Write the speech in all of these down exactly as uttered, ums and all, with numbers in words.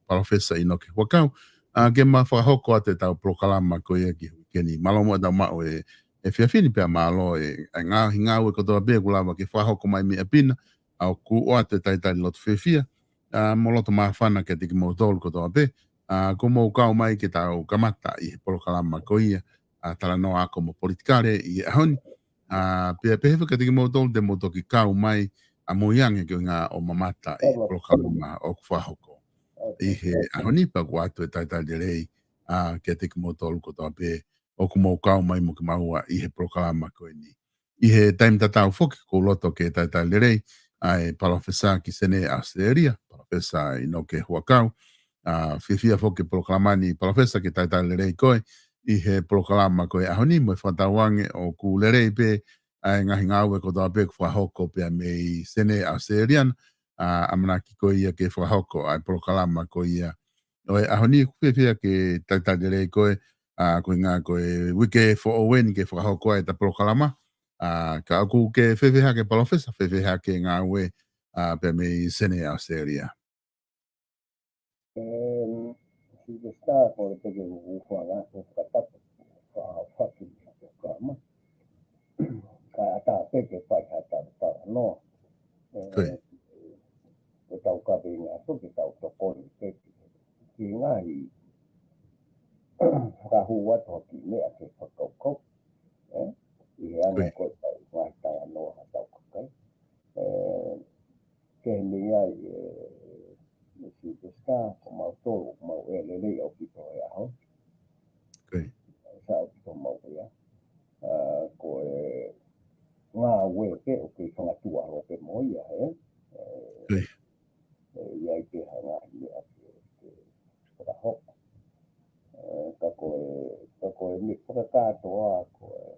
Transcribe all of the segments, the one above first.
Palōfesa ʻInoke Huʻakau, ʻa, ke ma fakahoko atu ʻetau polokalama ko ia ki he uike ni. Mālō muʻa ʻetau maʻu e, e efiafi ni pea mālō e, e ngā, ngāue kotoa pē ʻoku lava ke fakahoko mai mei ʻapi na, ʻa, ʻoku ʻoatu e talitali loto fiefia, ʻa, mo loto māfana kiate kimoutolu kotoa pē, ʻa, kuo mou kau mai ke tau kamata ʻi he polokalama ko ia, ʻa, Talanoa Ako mo Politikale ʻi he ʻaho ni. ʻA, pea pehē foki kiate kimoutolu te mou toki kau mai ʻamui ange ki he ʻuhinga ʻo mamata ʻi he polokalama ʻoku fakahoko ʻi he ʻaho ni, pea ʻoku ʻoatu e talitali lelei, ʻa, kiate kimoutolu kotoa pē ʻoku mou kau mai mo kimaua ʻi he polokalama ko eni. ʻI he taimi tatau foki ʻoku ou loto ke talitali lelei ʻa e Palōfesa ki Senē ʻAositelēlia, Palōfesa ʻInoke Huʻakau. ʻA, fiefia foki e polokalama ni Palōfesa ke talitali lelei koe ʻi he polokalama ko e ʻaho ni, mo e fakatauange ʻoku lelei pē ʻa e ngaahi ngāue kotoa pē ʻoku fakahoko pea mei Senē ʻAositelēlia na, ʻa, ʻamanaki ko ia ke fakahoko ʻa e polokalama ko ia ʻo e ʻaho ni. ʻOku fiefia ke talitali lelei koe, ʻa, ko e ʻuhinga ko e uike foʻou eni ke fakahoko ai ʻeta polokalama, ʻa, ka ʻoku ke fēfē hake Palōfesa, fēfē hake ngāue, ʻa, pea mei Senē ʻAositelēlia. Em, Silivesitā, ko e peke uku fanga ko fakatapu, fa-, faki, fakama. Ka ʻatā pē ke fai ha talanoa. E, ko ʻetau kaveinga atu ke tau tokoni pē ki he ngaahi fakahū atu ha kiʻi meʻa ke fakakaukau. E, ʻi he anga ko ʻetau ngaahi talanoa ha tau kakai. E, ke he mei ai, e, Silivesitā, ko mautolu, ko mau e lelei ʻaupito he ʻaho. Sa ʻaupito mau ia. ʻA, ko e ngāue pē ʻoku kei fanga tuʻa ʻalu pē mo ia, he? E, e, ʻi ai pē ha ngaahi meʻa ke, ke fakahoko. E, ka ko e, ka ko e meʻa fakakātoa ko e,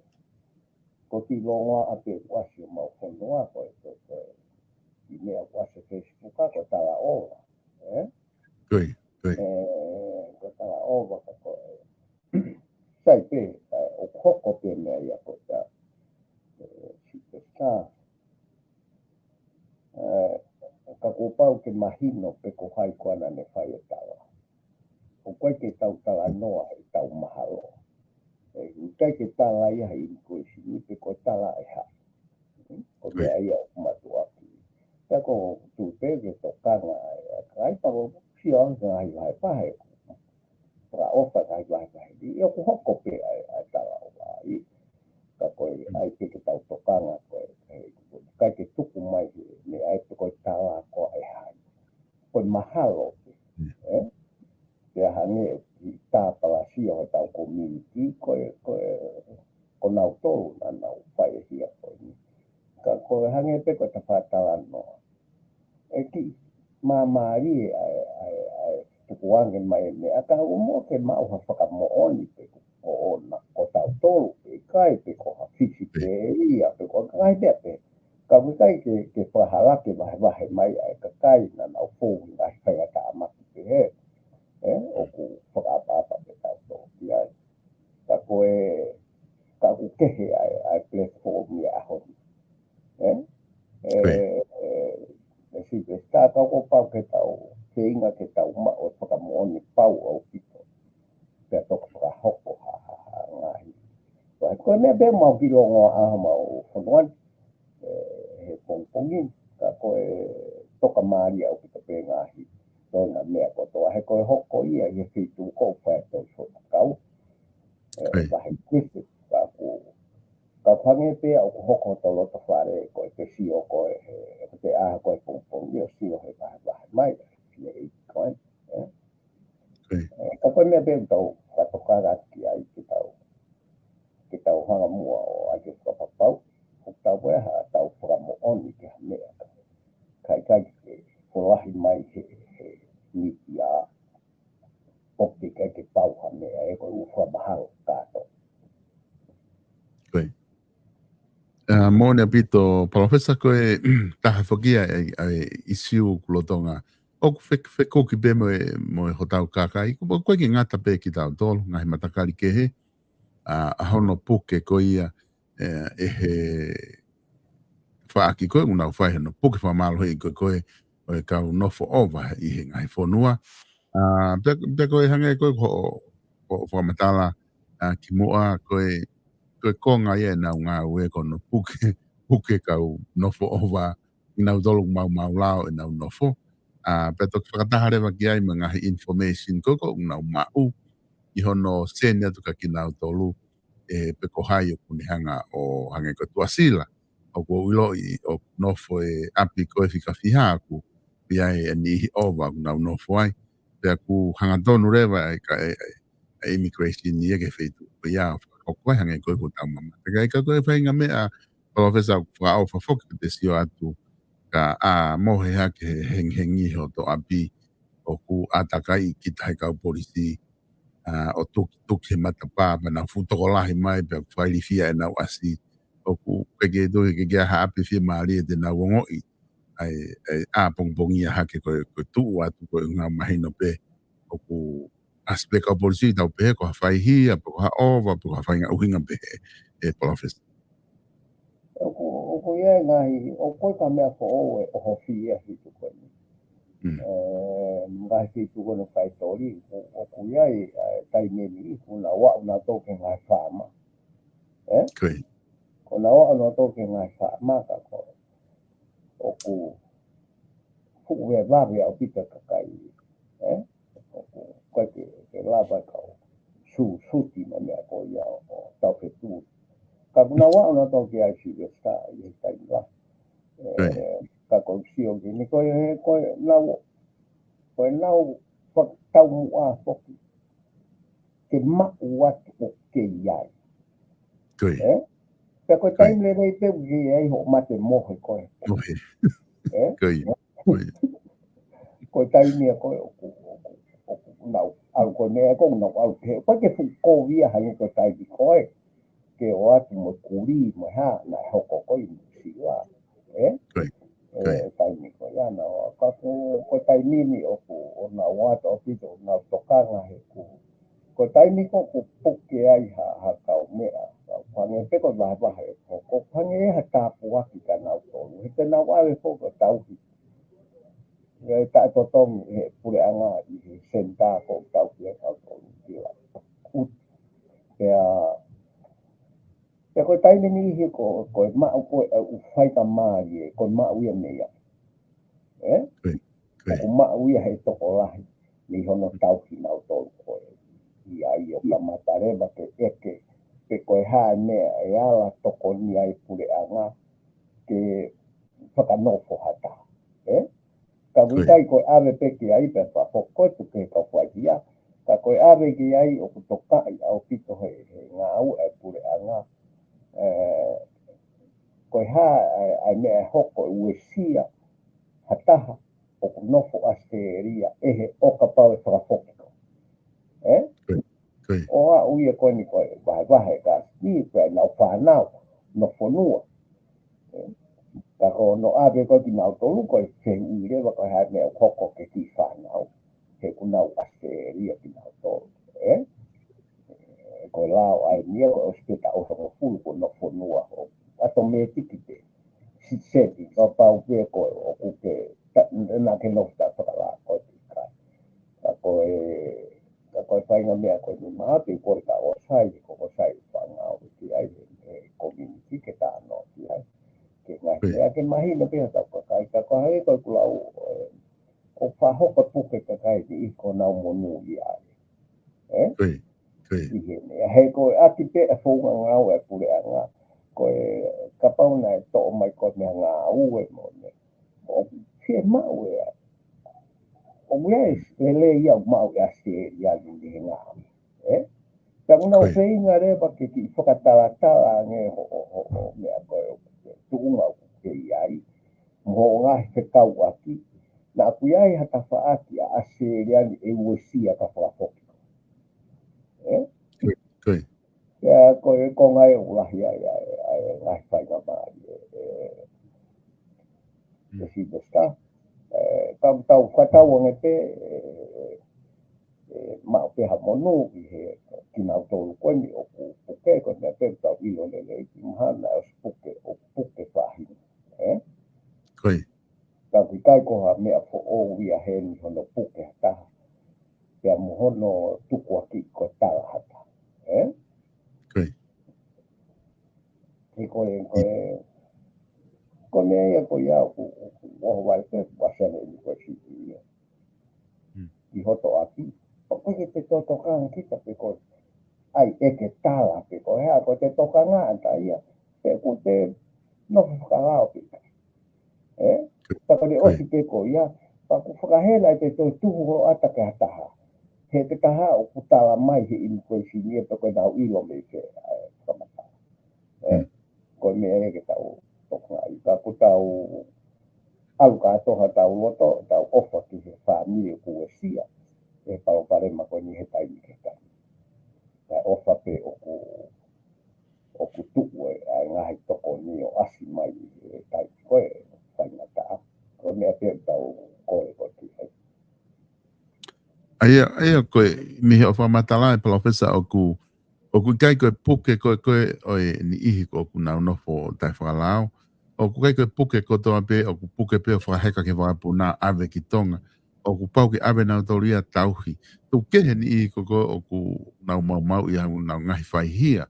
ko e kiʻi longoaʻa pē ʻoku ʻasi ʻo mau fonua ko e, ko e, ko e, ʻi meʻa ʻoku ʻasi Facebook ko e talaʻofa, e? Ko e, ko e. E, ko e talaʻofa ka ko e, sai pē, e, ʻoku hoko pē meʻa ia ko e, e, Silivesitā. E, ka kuo pau ke mahino pe ko hai ko ena ne fai e tala. ʻOku ʻikai ke tau talanoa he tau mahalo. E, ʻoku ʻikai ke tala ia he inikwesini pe ko e tala ʻe hai. Ko e meʻa ia ʻoku mātuʻaki. Pea ko e tuʻu pē ke tokanga ai, ʻa, ka ai pako sio au ngaahi vahevahe. Fakaʻofa ngaahi vahevahe. ʻIo ʻoku hoko pē ʻa e, ʻa e talaʻofa ai. Ka ko e ʻai pē ke tau tokanga ko e, e, ʻikai ke tuku mai he, ne ʻai pē ko e tala ko ʻe hai. Ko e mahalo pē, e? Pea hangē ʻoku tāpalasia ʻo tau community, ko e, ko e, ko nautolu naʻa nau fai e hia ko eni. Ka ko e hangē pē ko e tafatalanoa. ʻE kiʻi māmālie ʻa e, ʻa e, ʻa e tukuange mai e meʻa ka ʻoku mo ke maʻu ha fakamoʻoni pe ko ʻona ko tautolu pe ʻikai pe ko ha fisi pe ia pe ko e ngaahi meʻa pē. Ka ʻoku ʻikai ke, ke fakahalaki vahevahe mai ʻa e kakai naʻa nau fou he ngaahi faingataʻa maki pehē. E, ʻoku fakaʻapaʻapa pē tautolu ki ai. Ka ko e, ka ʻoku kehe ʻa e, ʻa e platform ia ʻaho ni. E? E, e, e Silivesitā ka kuo pau ke tau, feinga ke tau maʻu e fakamoʻoni pau ʻaupito. pea toka fakahoko ha, ha, ha ngaahi. Ko e, ko e meʻa pē mau ki longo a mau fonua ni, ē, he pongipongi, ka ko e toka mālie ʻaupito pē ngaahi. Ko e ngaahi meʻa kotoa, he ko e hoko ia, ʻi he feituʻu ko ē ʻoku fai ʻa e tau fo kau. Ē, Ko ia. Ka he kuifi, ka ku, ka hangē pē ʻoku hoko ʻi ho loto fale, ko e te sio ko ē, he, ko e te ʻā ko ē pongipongi, ʻo sio he vahevahe mai, ne i ko ē, ē. Ko ia. Ē, ka ko e meʻa pē ʻoku tau, ka tokanga ki ai ke tau, ke tau hanga muʻa ʻo ʻai ke fakapapau, ʻoku tau ko ē ha tau fakamoʻoni ki ha meʻa. Ka ʻikai ke folahi mai he, he mītia, ʻoku ʻikai ke pau ha meʻa, ē, ko e ʻū fakamahalo kātoa. Ko ia. ʻA, moʻoni ʻaupito, Palōfesa, ko e taha foki ia ʻa e, ʻa e ʻisiū ʻoku lolotonga ʻoku fek-, fekuki pē mo e, mo e hotau kakai. Ko, ko e ʻikai ke ngata pē kitautolu, ngaahi matakali kehe, ʻa, ʻa hono puke ko ia, ē, ʻe he faʻaki ko ē, ʻoku nau fai hono puke fakamālohiʻi ko ē, ko ē, ʻo e kau nofo ʻova ʻi he ngaahi fonua. ʻA, pea, pea ko e hangē ko ē ko hoʻo, hoʻo fakamatala, ʻa, kimuʻa ko e, ko e konga ia ʻenau ngāue ko hono puke, puke kau nofo ʻova, ʻi nautolu ʻoku maumau lao ʻenau nofo. ʻA, pea toki fakataha leva ki ai mo e ngaahi information ko ē ʻoku nau maʻu ʻi hono send atu kia kinautolu, ē, pe ko hai ʻoku ne hanga ʻo hangē ko Tuʻasila. ʻOku ou ʻiloʻi ʻoku nofo ʻi ʻapi ko ē fika fiha ʻoku ʻi ai e niʻihi ʻova ʻoku nau nofo ai. Pea ʻoku hangatonu leva ʻa e ka-, ʻa e, ʻa e, ʻa e immigration ia ki he feituʻu ko ia ʻo fakahoko ai hangē ko ē ʻoku tau mamata ki ai. Ka ko e faʻahinga meʻa, Palōfesa, ʻoku fakaʻofa foki ke te sio atu, ka ʻā mohe hake he hengihengi hoto ʻapi, ʻoku ʻātakaiʻi kita he kau polisi, ʻa, ʻo tukituki he matapā, pea nau fuʻu tokolahi mai, pea ʻoku failifia ʻenau ʻasi. ʻOku ʻikai ke toe ke ʻi ai ha ʻapi fiemālie te nau ongoʻi ʻa e, ʻa e ʻā pongipongia hake ko e, ko e tuʻu atu ko e ʻuhinga mahino pē ʻoku ʻasi pē kau polisi tau pehē ko ha faihia, pe ko ha ʻova, pe ko ha faʻahinga ʻuhinga pehē, ē, Palōfesa. ʻOku, ʻoku ʻi ai e ngaahi, ʻoku ʻikai ko ha meʻa foʻou ʻe ʻohofi ia he feituʻu ko eni. Mm. Ē, ngaahi feituʻu ko eni faitoli, ʻo, ʻoku ʻi ai, ʻa, taimi ni, ʻoku nau aʻu nautolu ki he ngaahi faama. Ē? Ko ia. ʻOku nau aʻu nautolu ki he ngaahi faama ka ko ē ʻoku fuʻu vevave ʻaupito e kakai. Ē? ʻOku ʻikai ke, ke lava kau sū-, suti mo e meʻa ko ia ʻo, ʻo tau fetuʻu. Ka ʻoku nau aʻu nautolu ki ai Silivesitā ʻi he taimi lahi. Ē, Ko ia. Ka ko e sio ki ni ko e, ko e nau, ko e nau fakataumuʻa foki ke maʻu atu ʻoku kei ʻi ai. Ko ia. Ē? Pea ko e Ko ia. taimi lelei pē ʻoku kei ʻi ai hoʻo mate mohe ko ē. Mohe. Ē? Ko ia. Ko ia. Ko e taimi ia ko ē ʻoku, ʻoku, ʻoku nau ʻalu ko ē meʻa ko ē ʻoku nau ʻalu pē. ʻOku ʻikai ke fuʻu kovi ia hangē ko e taimi ko ē ke ʻoatu mo e kulī, mo e hā, naʻe hoko ko ē ʻi Nuʻusila. Ē? Ko ia. Ko ia. Ē, taimi ko ia naʻa, ka ko, ko e taimi ni ʻoku, ʻoku nau ʻoatu ʻaupito, ʻoku nau tokanga he ʻoku. Ko e taimi ko ē ʻoku puke ai ha, ha kau meʻa, kau hangē pē ko e vahevahe ʻoku hoko, hangē ha tāpuaki kia nautolu. He te nau ʻave foki ʻo tauhi ʻa e taʻetotongi he puleʻanga ʻi he senitā ko ē ʻoku tauhi ai kinautolu ki la. ʻUtu. Pea, pea ko e taimi ni he ko, ko e maʻu ko ē ʻa e ʻū faingamālie, ko e maʻu ia mei ai. Ē? Ko ia, ko ia. ʻOku maʻu ia he tokolahi, mei hono tauhi nautolu ko ē. ʻI ai ʻo kamata leva ke ʻeke, pe ko e hā e meʻa ʻe ala tokoni ai puleʻanga, ke fakanofo ha taha. Ē? Ka Ko ia. ʻikai ko e ʻave pē ki ai pea fakahoko atu ki he kau faihia. Ka ko e ʻave ki ai ʻoku tokaʻi ʻaupito he, he ngāue ʻa e puleʻanga. Ē, ko e hā ʻa e, ʻa e meʻa ʻe hoko ʻe uesia ha taha ʻoku nofo ʻAositelēlia ʻe he ʻo kapau ʻe fakafoki ko ē. Ē? Ko ia. Ko ia. ʻO aʻu ia ko eni ko e vahevahe ka ni ko e nau fānau, nofo fonua. Ē? Ka ko hono ʻave ko ē kinautolu ko e fehuʻi leva ko e hā e meʻa ʻoku hoko ki he kiʻi fānau. He ʻoku nau ʻAositelēlia kinautolu. Ē? Ē, ko e lao ʻa e meʻa ko e ʻosi pē taʻu hongofulu ko e nofo fonua ʻo ʻatomētiki pē. Siseti, kapau pē ko ē ʻoku ke ta-, naʻa ke nofo taʻefakalao ko ē ki ai. Ka ko e, ka ko e fai meʻa ko eni maʻa pē ko e ka ʻoku sai, ko ʻoku sai fanga ʻo ki ai he, he community ke tā noa ki ai. Ke ngai, meʻa ke mahino pē ha tau kakai, ka ko hai ko e kulau, ʻo fahoko puke kakai ni ʻi ko nau monū ʻi ai. ʻE? Ko e, ko e. ʻI he meʻa, he ko e ʻaki pē e founga ngāue ʻa e puleʻanga. Ko e kapau naʻe toʻo mai ko e meʻa ngāue mo ne. ʻOku fiemaʻu ʻe ia. ʻOku ʻi ai e lelei ia ʻoku maʻu ʻe ʻAositelēlia ni he ngāue. ʻE? Ka ʻoku nau feinga leva ke kiʻi fakatalatala ange ho, ho, ho, ho meʻa ko e tuʻunga ʻoku ke ʻi ai. Mo hoʻo ngaahi fekauʻaki. Naʻa ʻoku ʻi ai ha tafaʻaki ʻa ʻAositelēlia ni ʻe uesia ka fakafoki. ʻE? Ko e, ko e. Ia, ko e konga ʻe ʻuluaki ia, ia, ia, ia, ngaahi faingamālie, ʻe, ʻe, ʻe Sylvester. ʻE, tau, tau, ka tau ange pē, ʻe, ʻe, maʻu pē ha monū ʻi he kinautolu ko eni ʻoku puke ko eni pē tau ʻilo lelei ki mahana ʻosi puke, ʻoku puke faʻahinga. ʻE? Ko e. Ka ʻoku ʻikai ko ha meʻa foʻou ia heni hono puke ha taha. Pea mo hono tukuakiʻi ko e tala ha taha. ʻE? Ko e. He ko e, ko e, ko e meʻa ia ko ia ʻoku, ʻoku, ʻoku ʻohovale pē, ʻoku ʻasi ʻene ʻi ko e siʻi ia. ʻI hoto ʻaki. ʻOku ʻikai ke te tokanga kita pe ko e ʻai ʻe ke tala pe ko e hā, ko e te tokanga ʻata ia. Pe ʻoku te nofo fakalao pe ka. ʻE? Pea ko e ʻosi pe ko ia, pea ʻoku fakahela ʻe te toe tuhu ho ʻata ke ha taha. He te kaha ʻoku tala mai he immigration ia pe ko e nau ʻilo mei fē, ʻa e kamata. ʻE? Ko e meʻa ia ke tau tokangaʻi. Ka ʻoku tau ʻalu kātoa ha tau loto, tau ʻofa ki he fāmili ʻoku uesia. ʻE palopalema ko eni he taimi ke taimi. Ka ʻofa pē ʻoku, ʻoku tuʻu e, ʻa e ngaahi tokoni ʻo ʻasi mai he taimi ko e faingataʻa. Ko e meʻa pē tau kole ko ki ai. ʻA ia, ʻa ia ko e, mei he ʻofa matala e Palōfesa ʻoku, ʻoku ʻikai ko e puke ko e, ko e, ʻo e niʻihi ko ʻoku nau nofo taʻefakalao. ʻOku ʻikai ko e puke kotoa pē, ʻoku puke pē ʻo fakaheka ke fakapuna ʻave ki Tonga. ʻOku pau ke ʻave nautolu ia tauhi. Tuku kehe niʻihi ko ko ʻoku nau maumau ia ʻoku nau ngaahi faihia.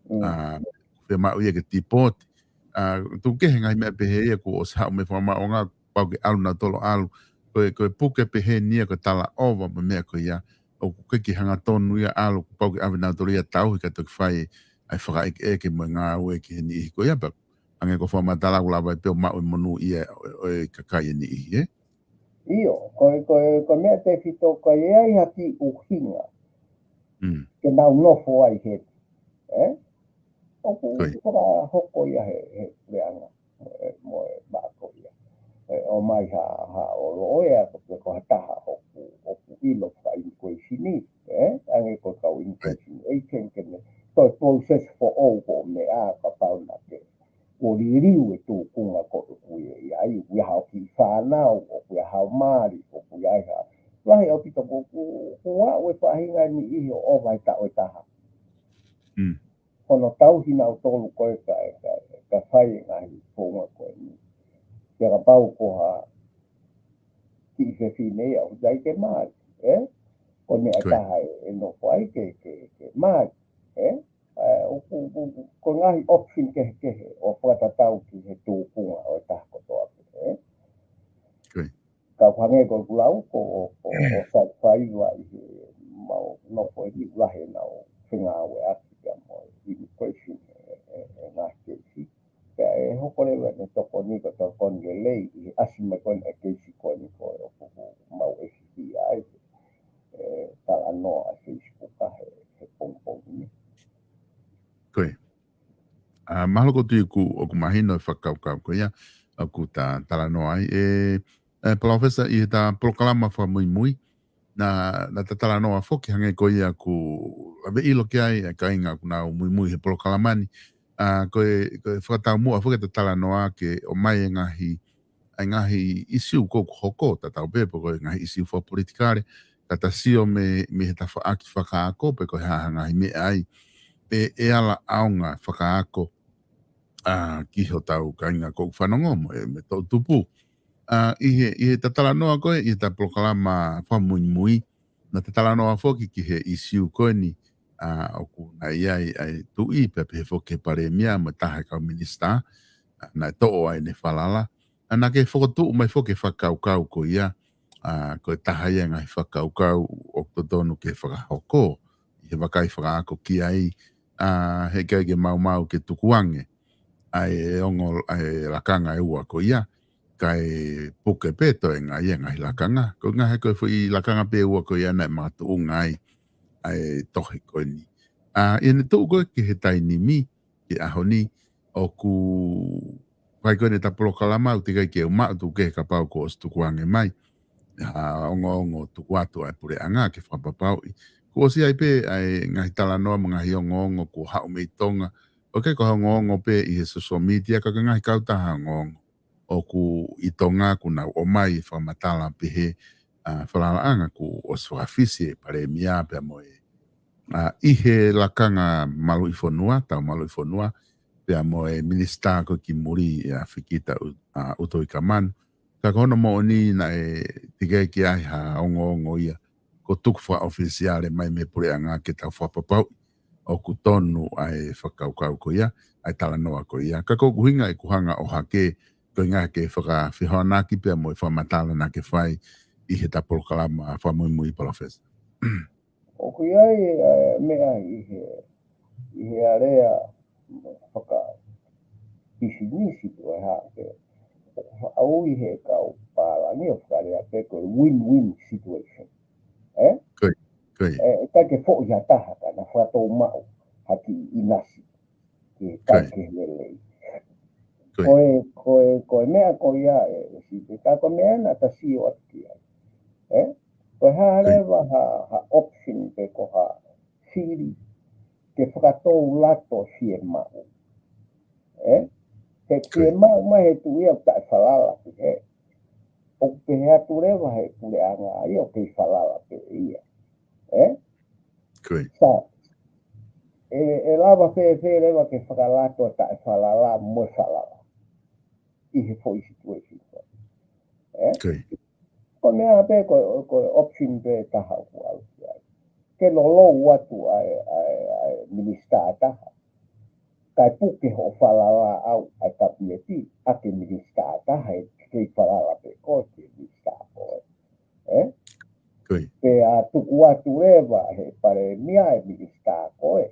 ʻA, fiemaʻu ia ke tipoti. ʻA, tuku kehe ngaahi meʻa pehē ia kuo ʻosi haʻu mei fakamaʻonga pau ke ʻalu nautolu ʻalu. Ko e, ko e puke pehē ni ia ko e tala ʻova mo e meʻa ko ia. ʻOku ʻikai ke hangatonu ia ʻalu, kuo pau ke ʻave nautolu ia tauhi ka toki fai ʻa e fakaʻekeʻeke mo e ngāue ki he niʻihi ko ia pea. Hangē ko e fakamatala ʻoku lava ai pē ʻo maʻu e monū ia ʻo, ʻo e kakai e niʻihi, ʻe? ʻIo, ko e, ko e, ko e meʻa tefito ko e ʻi ai ha kiʻi ʻuhinga. Ke nau nofo ai he, ʻe? ʻOku fakahoko ia he, he puleʻanga. Mo e, mo e mako ia. ʻE, ʻomai ha, ha ʻo loea ko, ko ha taha ʻoku, ʻoku ʻilo faka-immigration ni, ʻe? Hangē ko e kau immigration agent ke ne toe process foʻou ko e meʻa kapau naʻa ke. Kuo liliu e tūkunga ko ē ʻoku ʻi ai, ʻoku ʻi ai haʻo kiʻi fānau, ʻoku ʻi ai haʻo mali, ʻoku ʻi ai ha. Lahi ʻaupito ko, ko, ko e ʻū faʻahinga e niʻihi ʻo ʻova he taʻu ʻe taha. Hono tauhi nautolu ko ē ka, ka, ka fai e ngaahi founga ko eni. Pea kapau ko ha kiʻi fefine ia ʻoku ʻikai ke mali, ʻe? Ko e meʻa taha ʻe, ʻe nofo ai ke, ke, ke mali, ʻe? ʻA, ʻoku, ʻoku, ʻoku, ko e ngaahi option kehekehe ʻo fakatatau ki he tūkunga ʻo e taha kotoa pē, ʻe? Ka ʻoku hangē ko ʻeku lau, ko, ko, ko, ko e sai faiva ʻi he mau nofo ʻi he lahi ʻenau fengāueʻaki pea mo e immigration ʻe, ʻe, ʻe ngaahi keisi. Pea ʻe hoko leva ʻene tokoni ko e tokoni lelei ʻi he ʻasi mai ko eni e keisi ko eni ko ē ʻoku mau ʻefihi ai. ʻE, talanoa ʻa Facebook ʻa he, he pongipongi ni. Ko e. ʻA, mahalo ko e tuʻu ʻoku, ʻoku mahino e fakakaukau ko ia, ʻoku ta talanoa ai. ʻE, ʻe, Palōfesa ʻi he ta polokalama fakamuimui, naʻa, naʻa ta talanoa foki hangē ko ia ʻoku lave ʻilo ki ai, ʻa e kāinga ʻoku nau muimui he polokalama ni. ʻA, ko e, ko e fakataumuʻa foki ta talanoa ke ʻomai e ngaahi, ʻa e ngaahi ʻisiū ko ē ʻoku hoko, tatau pē pe ko e ngaahi ʻisiū fakapolitikale, ka ta sio mei, mei he tafaʻaki fakaako, pe ko e hā ha ngaahi meʻa ai, ʻe, ʻe ala ʻaonga fakaako, ʻa, ki hotau kāinga ʻoku fanongo mo e, mo e toʻutupu. ʻA, ʻi he, ʻi he ta talanoa ko ē, ʻi he ta polokalama fakamuimui, Naʻa te talanoa foki ki he ʻisiū ko eni, ʻa, ʻoku naʻe ʻi ai ʻa e tuʻi pea pehē foki ki he palēmia mo e taha e kau minisitā, ʻa, naʻe toʻo ai ʻene falala. ʻA, naʻa ke fokotuʻu mai foki e fakakaukau ko ia, ʻa, ko e taha ia e ngaahi fakakaukau ʻoku totonu ke fakahoko ʻi he vakai fakaako ki ai, ʻa, heʻikai ke maumau ke tukuange ʻa e ongo, ʻa e lakanga ʻe ua ko ia, kae puke pē toenga ia e ngaahi lakanga. Ko e ngaahi ko e foʻi lakanga pē ʻe ua ko ia naʻe makatuʻunga ai ʻa e tohi ko eni. ʻA, ʻi heʻene tuʻu ko ē ki he taimi ni, ki he ʻaho ni, ʻoku fai ko eni ʻeta polokalama, ʻoku teʻeki ai ke u maʻu tuku kehe kapau kuo ʻosi tukuange mai ha ongoongo tuku atu ʻa e puleʻanga ke fakapapauʻi. Kuo ʻosi ʻi ai pē ʻa e ngaahi talanoa mo e ngaahi ongoongo kuo haʻu mei Tonga. ʻOku ʻikai ko ha ongoongo pē ʻi he social media, ka ko e ngaahi kautaha ongoongo ʻoku ʻi Tonga kuo nau ʻomai e fakamatala pehē, ʻa, falalaʻanga kuo ʻosi fakafisi e palēmia pea mo e, ʻa, ʻi he lakanga maluʻi fonua, tau maluʻi fonua, pea mo e minisitā ko ē ki muli, ʻa, Fikita ʻU-, ʻa, ʻUtoikamanu. Ka ko hono moʻoni naʻe teʻeki ai ke ʻi ai ha ongoongo ia kuo tuku fakaʻofisiale mai mei he puleʻanga ke tau fakapapauʻi ʻoku tonu ʻa e fakakaukau ko ia, ʻa e talanoa ko ia. Ka ko hoku ʻuhinga ʻeku hanga ʻo hake, ko e ʻuhinga ke fakafehoanaki pea mo e fakamatala naʻa ke fai ʻi heʻeta polokalama fakamuimui, Palōfesa. ʻOku ʻi ai e, e, meʻa ʻi he, ʻi he area fakapisinisi ʻo e hake. ʻOku faʻa ui he kau pālangi ʻo fakalea pē ko e win-win situation. ʻE? Ko ia, ko ia. ʻE, ʻikai ke foʻi ha taha ka naʻa faʻa tau maʻu ha kiʻi ʻinasi ke Ko ia. tau ke lelei. Ko ia. Ko e, ko e, ko e meʻa ko ia ē, ʻe Sipe, ka ko e meʻa naʻa ta sio atu ki ai. ʻE? Ko e hā Ko ia. leva ha, ha option pe ko ha fili ke fakatou lato Fiemaʻu. ʻE? He Ko ia. Fiemaʻu mai he tuʻi ia ʻoku taʻe falala pē he. ʻOku pehē atu leva he puleʻanga ia ʻoku kei falala pē ia. ʻE? Ko ia. Sa, ʻe, ʻe lava fēfē leva ke fakalato e taʻe falala mo e falala ʻi he foʻi situation ko ē. ʻE? Ko ia. Ko e meʻa pē ko, ko e option pē taha ʻoku ʻalu ki ai. Ke lolou atu ʻa e, ʻa e, ʻa e minisitā taha. Kae puke hoʻo falala ʻau ʻa e kapineti, ʻa e minisitā taha, ʻe kei falala pē koe ki he minisitā ko ē. ʻE? Ko ia. Pea tuku atu leva he palēmia e minisitā ko ē.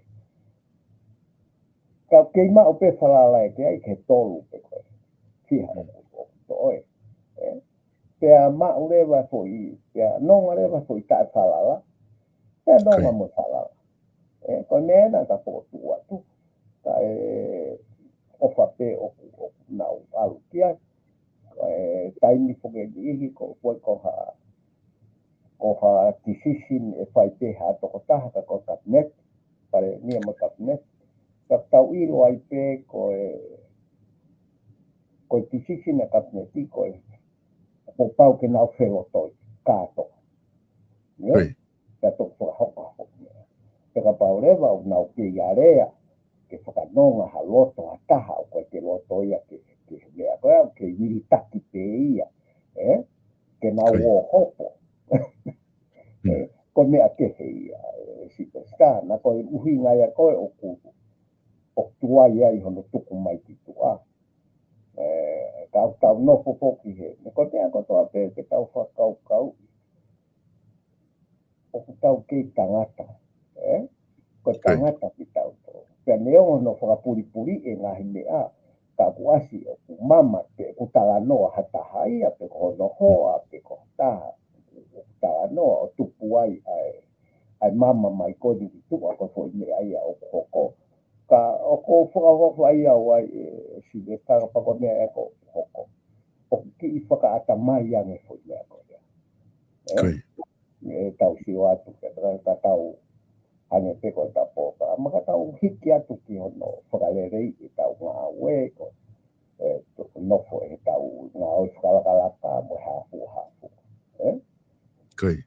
Ka kei maʻu pē falala ʻe ke ʻai ke tolu pē ko ē. Fiha Mm. ʻoku, ʻoku toʻo ē. ʻE? Pea maʻu leva foʻi, pea nonga leva foʻi taʻe falala. Pea nonga Ko ia. mo falala. ʻE, ko e meʻa naʻa ta fokotuʻu atu. Kae ʻofa pē ʻoku, ʻoku nau ʻalu ki ai. Ko e taimi foki ʻe niʻihi ko, ko, ko ha, ko ha decision ʻe fai pē ha tokotaha ka ko e cabinet, palēmia mo e cabinet. Ka tau ʻilo ai pē ko e, ko e decision ʻa e cabinet ko e, kuo pau ke nau felotoi, kātoa. ʻIo? Ko ia. Pea toki fakahoko ha foʻi meʻa. Pea kapau leva ʻoku nau kei alea, ke fakanonga ha loto ha taha, ʻoku ʻikai ke loto ia ke, ke meʻa ko ē, ʻoku kei vilitaki pē ia. ʻE? Ke nau Ko ia. ō hopo. Mm. ʻE, ko e meʻa kehe ia, ʻe Sipe Sika, naʻa ko e ʻuhinga ia ko ē ʻoku, ʻoku tuai ai hono tuku mai ki tuʻa. ʻE, ka ʻoku tau nofo foki he, ne ko e meʻa kotoa pē ke tau fakakaukau. ʻOku tau kei tangata, ʻe? Ko e Ko ia. tangata kitautolu. Pea neongo hono fakapulipuli e ngaahi meʻa, ka ʻoku ʻasi ʻoku mama pe ʻoku talanoa ha taha ia, pe ko hono hoa, pe ko ha taha. ʻOku talanoa ʻo tupu ai ʻa e, ʻa e mama mai ko eni ki tuʻa ko e foʻi meʻa ia ʻoku hoko. Ka ʻoku ou fakahoko ai au ai ʻe Sipe Sika kapau ko e meʻa ia ʻoku hoko. ʻOku kiʻi fakaʻatamai ange foʻi meʻa ko ia. ʻE? Ko ia. ʻE tau sio atu ke ka, ka tau hangē pē ko e tapo. Ka ma ka tau hiki atu ki hono fakaleleiʻi ʻetau ngāue ko e, ʻe, to-, nofo ʻetau ngāue fakalakalaka mo e hā fua hā fua. ʻE? Ko ia.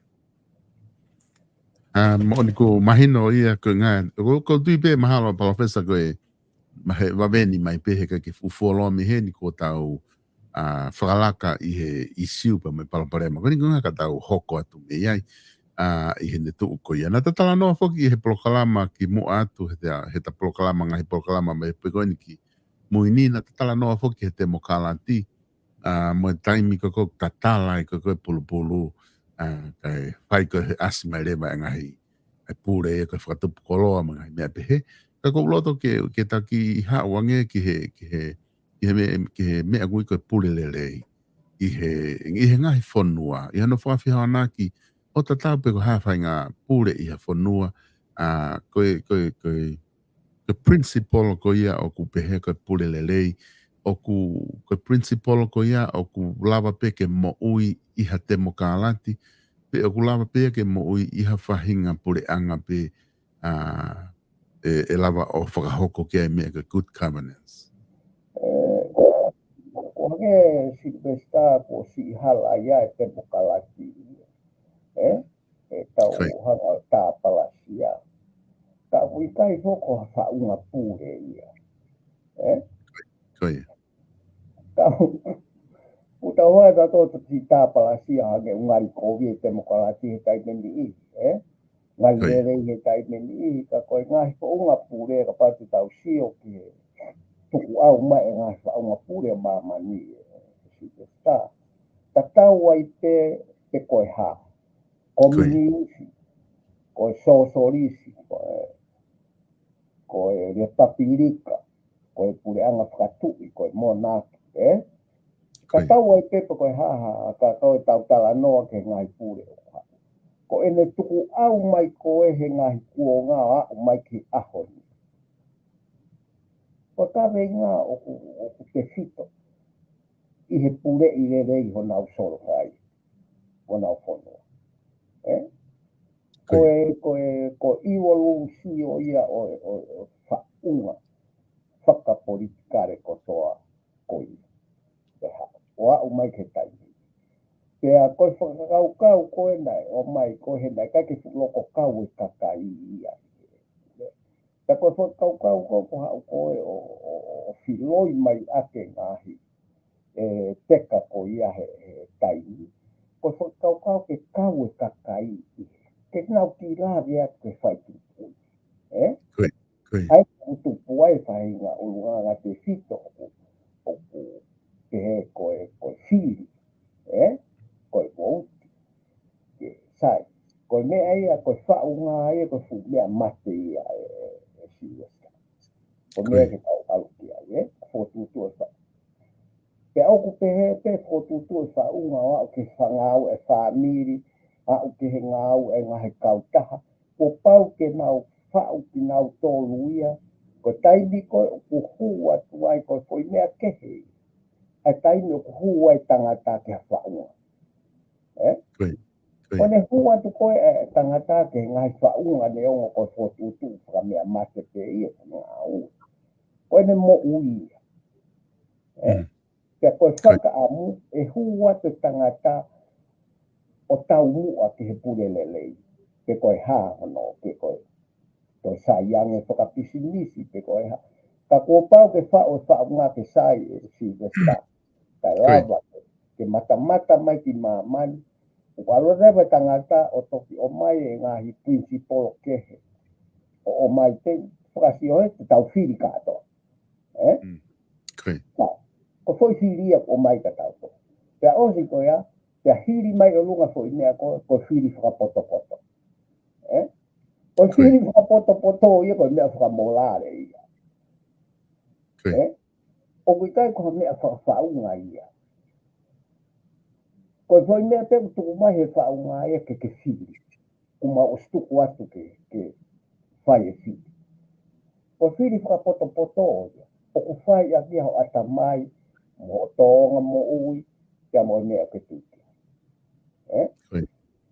ʻA, moʻoni ʻoku mahino ia ko e ngaahi, ko, ʻoku ou tui pē mahalo Palōfesa ko e, ma he vaveni mai pē he ʻikai ke fuʻu fuoloa mei heni kuo tau, ʻa, fakalaka ʻi he ʻisiū pea mo e palopalema. Ko eni ko e ʻuhinga ka tau hoko atu mei ai. ʻa, ʻi heʻene tuʻu ko ia. Naʻá ta talanoa foki ʻi he polokalama kimuʻa atu, he ta, he ta polokalama, ngaahi polokalama mei he pē ko eni ki mui ni, naʻá ta talanoa foki he temokalati, ʻa, mo e taimi ko ē ʻoku tatala ai ko ē ko e pulupulu, ʻa, kae fai ko ē he ʻasi mai leva e ngaahi, e pule ia ko e fakatupu koloa mo e ngaahi meʻa pehē. Ka ʻoku ou loto ke, ke ta kiʻi haʻu ange ki he, ki he, ki he meʻa, ki he meʻa ʻoku ui ko e pule lelei. ʻI he, ʻi he ngaahi fonua, ʻi hono fakafihaonaki, ʻo tatau pē ko e hā e faʻahinga pule ʻi ha fonua, ʻa, ko e, ko e, ko e, ko e principle ko ia ʻoku pehē ko e pule lelei, ʻoku, ko e principle ko ia ʻoku lava pē ke moʻui ʻi ha temokalati, pe ʻoku lava pē ke moʻui ʻi ha faʻahinga puleʻanga pē, ʻa, ʻe, ʻe lava ʻo fakahoko ki ai e meʻa ko e good governance. ʻE, ko, ko hangē Sylvester ko e siʻi hala ia e temokalati, ʻe, ʻe tau Ko ia. hanga ʻo tāpalasia. Ka ʻoku ʻikai foki ko ha faʻunga pule ia. ʻE? Ko ia. Ka, ʻoku tau hoa tautolu ʻo tāpalasia hangē ʻoku ngali kovi e temokalati he taimi ni, ʻe? Ngali Ko ia. lelei he taimi ni, ka ko e ngaahi faʻunga pule kapau te tau sio ki he tukuʻau mai e ngaahi faʻunga pule ʻa māmani, ʻe, Sylvester. Tatau ai pē pe ko e hā. Ko ia. Kominisi, ko e sōsialisi, ko e, ko e lepapilika, ko e puleʻanga fakatuʻi, ko e monarchy, ʻe? Ko ia. Tatau ai pē pe ko e hā, hā, ka ko e tau talanoa ki he ngaahi pule ʻoku hā. Ko ʻene tukuʻau mai ko ē he ngaahi kuonga ʻo aʻu mai ki he ʻaho ni. Ko e kaveinga ʻoku, ʻoku tefito ʻi he puleʻi lelei honau solo fai, honau fonua. ʻE? Ko Ko ia. e, ko e, ko e ʻivalusi ʻo ia ʻo, ʻo, ʻo faʻunga fakapolitikale kotoa ko ia. ʻE hā, ʻo aʻu mai ki he taimi. Pea ko e fakakaukau ko ē naʻe ʻomai ko ē he naʻe ʻikai ke fuʻu loko kau e kakai ia. Ka ko e fakakaukau ko ē ʻoku haʻu ko ē ʻo, ʻo, ʻo, ʻo filoi mai ʻaki e ngaahi, ʻe, teka ko ia he, he taimi. Ko e fakakaukau ke kau e kakai ʻi he, ke nau kiʻi lave atu ke fai tupu. ʻE? Ko ia, ko ia. ʻA ia ʻoku tupu ai e faʻahinga ʻulungaanga tefito ʻoku, ʻoku pehē ko e, ko e fili, ʻe? Ko e vouti. Ke sai. Ko e meʻa ia, ko e faʻunga ia, ko e fuʻu meʻa mate ia, ʻe, ʻe, ʻe Sylvester. Ko e meʻa Ko ia. ke tau ʻalu ki ai, ʻe? Fokotuʻutuʻu e faʻunga. Pea ʻoku pehē pē fokotuʻutuʻu e faʻunga ʻo aʻu ki he ngāue e fāmili, aʻu ki he ngāue e ngaahi kautaha, kuo pau ke nau faʻu kinautolu ia, ko e taimi ko ē ʻoku hū atu ai ko e foʻi meʻa kehe. ʻA e taimi ʻoku hū ai e tangata ki ha faʻunga. ʻE? Ko ia, ko ia. Ko ʻene hū atu ko ē e tangata ki he ngaahi faʻunga neongo ko e fokotuʻutuʻu fakameʻa mate pē ia ko e ngāue. Ko ʻene moʻui ia. ʻE? Mm. Pea ko e Ko ia. fakaʻamu, ʻe hū atu e tangata ʻo taumuʻa ki he pule lelei. Pe ko e hā hono, pe ko e, ko e sai ange fakapisinisi, pe ko e hā. Ka kuo pau ke faʻu e faʻunga ke sai, ʻe Sylvester. Ka Ko ia. lava ke matamata mai ki māmani. ʻOku ʻalu leva e tangata ʻo toki ʻomai e ngaahi principle kehe. ʻO ʻomai te fakasio he te tau fili kātoa. ʻE? Mm. Ko ia. Ka, ko e foʻi fili ia ʻoku ʻomai kia tautolu. Pea ʻosi ko ia, pea hili mai ʻolunga foʻi meʻa ko, ko e fili fakapotopoto. ʻE? Ko e Ko ia. fili fakapotopoto ia ko e meʻa fakamolale ia. Ko ia. ʻE? ʻOku ʻikai ko ha meʻa fakafaʻunga ia. Ko e foʻi meʻa pē ʻoku tuku mai he faʻunga ia ke ke fili. Kuo mau ʻosi tuku atu ke, ke fai e fili. Ko e fili fakapotopoto ia. ʻOku fai ʻaki ia ho ʻatamai, mo ho tōʻonga moʻui, pea mo e meʻa ke tuku. ʻE? Ko ia,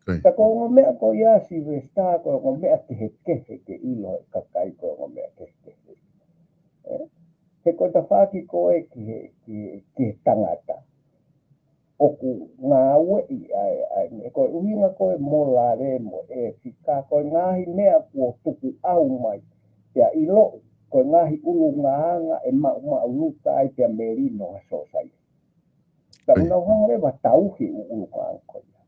ko ia. Ka ko e ongo meʻa ko ia Sylvester, ko e ongo meʻa kehekehe ke ʻilo he kakai ko e ongo meʻa kehekehe. ʻE? He ko e tafaʻaki ko ē ki he, ki he, ki he tangata. ʻOku ngāueʻi ai, ai, ko e ʻuhinga ko e molale mo e ʻētika, ko e ngaahi meʻa kuo tukuʻau mai. Pea ʻiloʻi, ko e ngaahi ʻulungaanga ʻe maʻumaʻuluta ai pea melino ha sōsaieti. Ka Ko ia. ʻoku nau hanga leva ʻo tauhi e ʻulungaanga ko ia.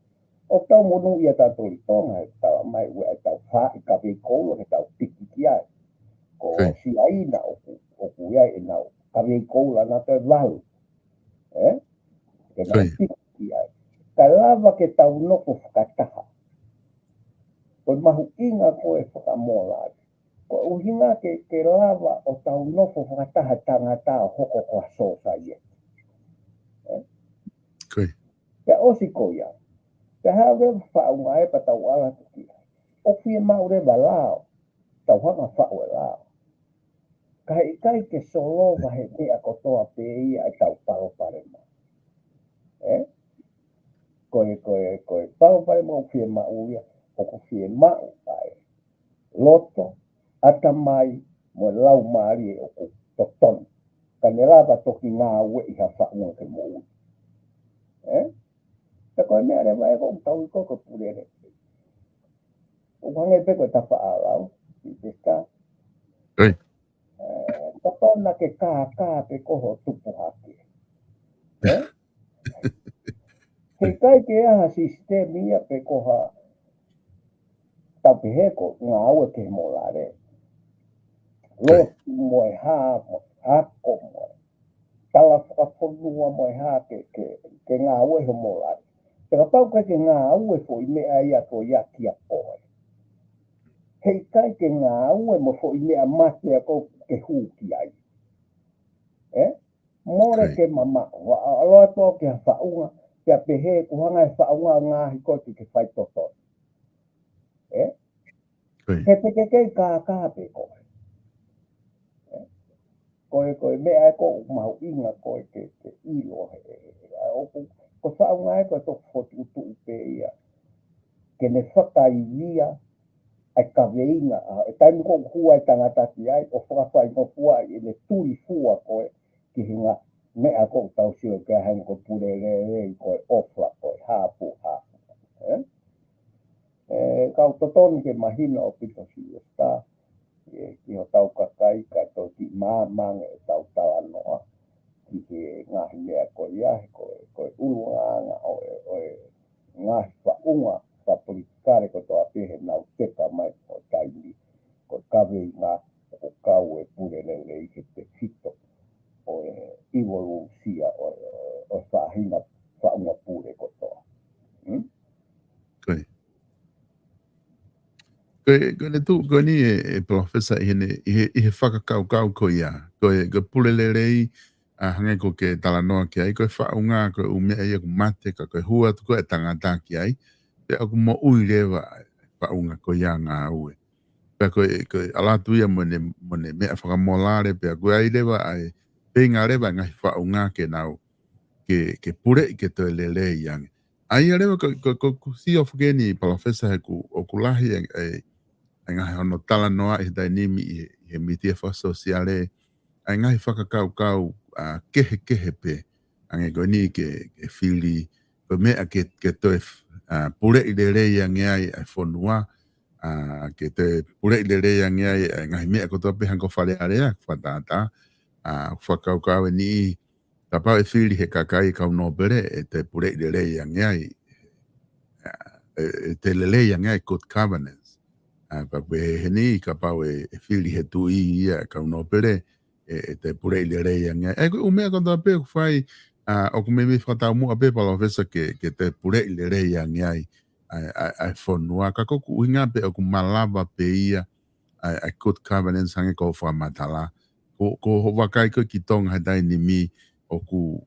ʻOku tau monūʻia tautolu ʻi Tonga, he tala mai ʻoku ʻi ai ʻetau faaʻi kavei koula ke tau piki ki ai. Ko Siaina ʻoku, ʻoku ʻi ai ʻenau kavei koula naʻa toe valu. Ē? Ke nau piki ki ai. Ka lava ke tau nofo fakataha. Ko e mahuʻinga ko e fakamolale. Ko e ʻuhinga ke, ke lava ʻo tau nofo fakataha tangata ʻo hoko ko ha sōsaieti. Ē? Pea ʻosi ko ia. Pea haʻu leva faʻunga ē pea tau ala atu ki ai. ʻOku fiemaʻu leva lao. Tau hanga faʻu e lao. Ka heʻikai ke solova he meʻa kotoa pē ia ʻetau palopalema. Ē? Ko e, ko e, ko e palopalema ʻoku fiemaʻu ia, ʻoku fiemaʻu ai loto, ʻatamai, mo e laumālie ʻoku totonu. Ka ne lava toki ngāueʻi ha faʻunga ke moʻui. Ē? Pea ko e meʻa leva ē ʻoku tau ʻi ko ko pulele. ʻOku hangē pē ko e tafaʻalau, ʻi te ka. Ē, kapau naʻa ke kākā pē ko ho tupu hake. Ē? Heʻikai ke ʻi ai ha sisitemi ia pe ko ha tau pehē ko ngāue ke molale. Lotu mo e hā, mo e ako mo e tala fakafonua mo e hā ke, ke, ke ngāue ho molale. Pea kapau ʻikai ke ngāue foʻi meʻa ia ko ia kia koe. Heʻikai ke ngāue mo foʻi meʻa mate ia ko ke hū ki ai. Ē? Mole ke mamaʻo, ʻa, ʻa, ʻalu atu au ki ha faʻunga, pea pehē ʻoku hanga e faʻunga ʻo ngaohi koe ke ke fai totonu. Ē? He te ke kei kākā pē koe. Ē? Ko e, ko e meʻa ē ʻoku mahuʻinga ko e ke, ke ʻilo he, he, he, ʻa, ʻoku, ko e faʻunga ē ko e toki fokotuʻutuʻu pē ia. Ke ne fakaivia, ʻa e kaveinga, ʻa, e taimi ʻoku hū ai tangata ki ai, ʻo fakafaingofua ai, ʻene tuli fua ko e, ki he ngā meʻa ʻoku tau sio ki ai hangē ko e pulelelei, ko e ʻofa, ko e hāpuhapu. Ē? Ē, ka ʻoku totonu ke mahino ʻaupito Silivesitā, ē, ki hotau kakai, ka toki māmani ʻetau talanoa, ki he ngaahi meʻa ko ia, he ko e, ko e ʻulungaanga ʻo e, ʻo e ngaahi faʻunga fakapolitikale kotoa pē he nau teka mai ʻo taimi, ko e kaveinga ʻoku kau e pulelelei he tefito ʻo e ʻivolūsia ʻo, ʻo, ʻo e faʻahinga faʻunga pule kotoa. Hmm? Ko e, ko e, ko e tuʻu ko eni ē, ē Palōfesa ʻi heʻene, ʻi he, ʻi he fakakaukau ko ia. Ko e, ko e pulelelei, ʻa, hangē ko ē ke talanoa ki ai, ko e faʻunga, ko e ʻū meʻa ia ʻoku mate, ka ko e hū atu ko ē tangata ki ai, pea ʻoku moʻui leva e faʻunga ko ia ngāue. Pea ko e, ko e ʻalu atu ia mo ʻene, mo ʻene meʻa fakamolale, pea ʻoku ʻi ai leva ʻa e, feinga leva e ngaahi faʻunga ke nau, ke, ke puleʻi ke toe lelei ange. ʻA ia leva ko, ko, ko, ʻoku sio foki eni Palōfesa he ʻoku, ʻoku lahi e, e, e ngaahi hono talanoaʻi he taimi ni ʻi he, he mītia fakasōsiale, ʻa e ngaahi fakakaukau, ʻa, kehekehe pē, hangē ko eni ke, ke fili, ko e meʻa ke, ke toe, ʻa, puleʻi lelei ange ai, ʻa e fonua, ʻa, ke toe puleʻi lelei ange ai, ʻa e ngaahi meʻa kotoa pē hangē ko Fale Alea, fakatātā, ʻa, fakakaukau eni, kapau ʻe fili he kakai kau nōpele, ʻe toe puleʻi lelei ange ai, ʻa, ʻe, ʻe toe lelei ange ai good governance. ʻA, pea pehē heni, kapau ʻe, ʻe fili he tuʻi ia kau nōpele, ʻe, ʻe toe puleʻi lelei ange ai. ʻA e ko e ʻū meʻa kotoa pē ʻoku fai, ʻa, ʻoku meimei fakataumuʻa pē Palōfesa ke, ke toe puleʻi lelei ange ai, ʻa, ʻa, ʻa e fonua. Ka ko ʻeku ʻuhinga pē ʻoku malava pē ia, ʻa, ʻa e good governance hangē ko hoʻo fakamatala. Ko, ko hoʻo vakai ko ē ki Tonga he taimi ni ʻoku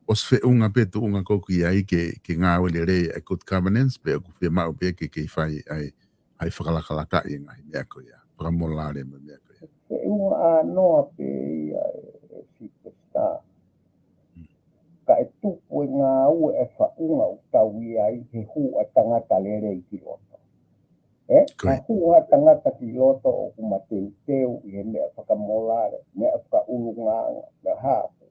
ʻosi feʻunga pē tuʻunga ko ē ʻoku ʻi ai ke, ke ngāue lelei ʻa e good governance pe ʻoku fiemaʻu pē ke, ke fai ʻa e, ʻa e fakalakalakaʻi e ngaahi meʻa ko ia. Fakamolale mo e meʻa ko ia. Feʻunga ʻānoa pē ia ē, ē Silivesitā. Ka ʻe tupu e ngāue ʻa e faʻunga ʻoku tau ʻi ai he hū ʻa e tangata lelei ki loto. Ē? Ko ia. Ka hū ha tangata ki loto ʻoku mateuteu ʻi he meʻa fakamolale, meʻa fakaʻulungaanga, meʻa hāpu,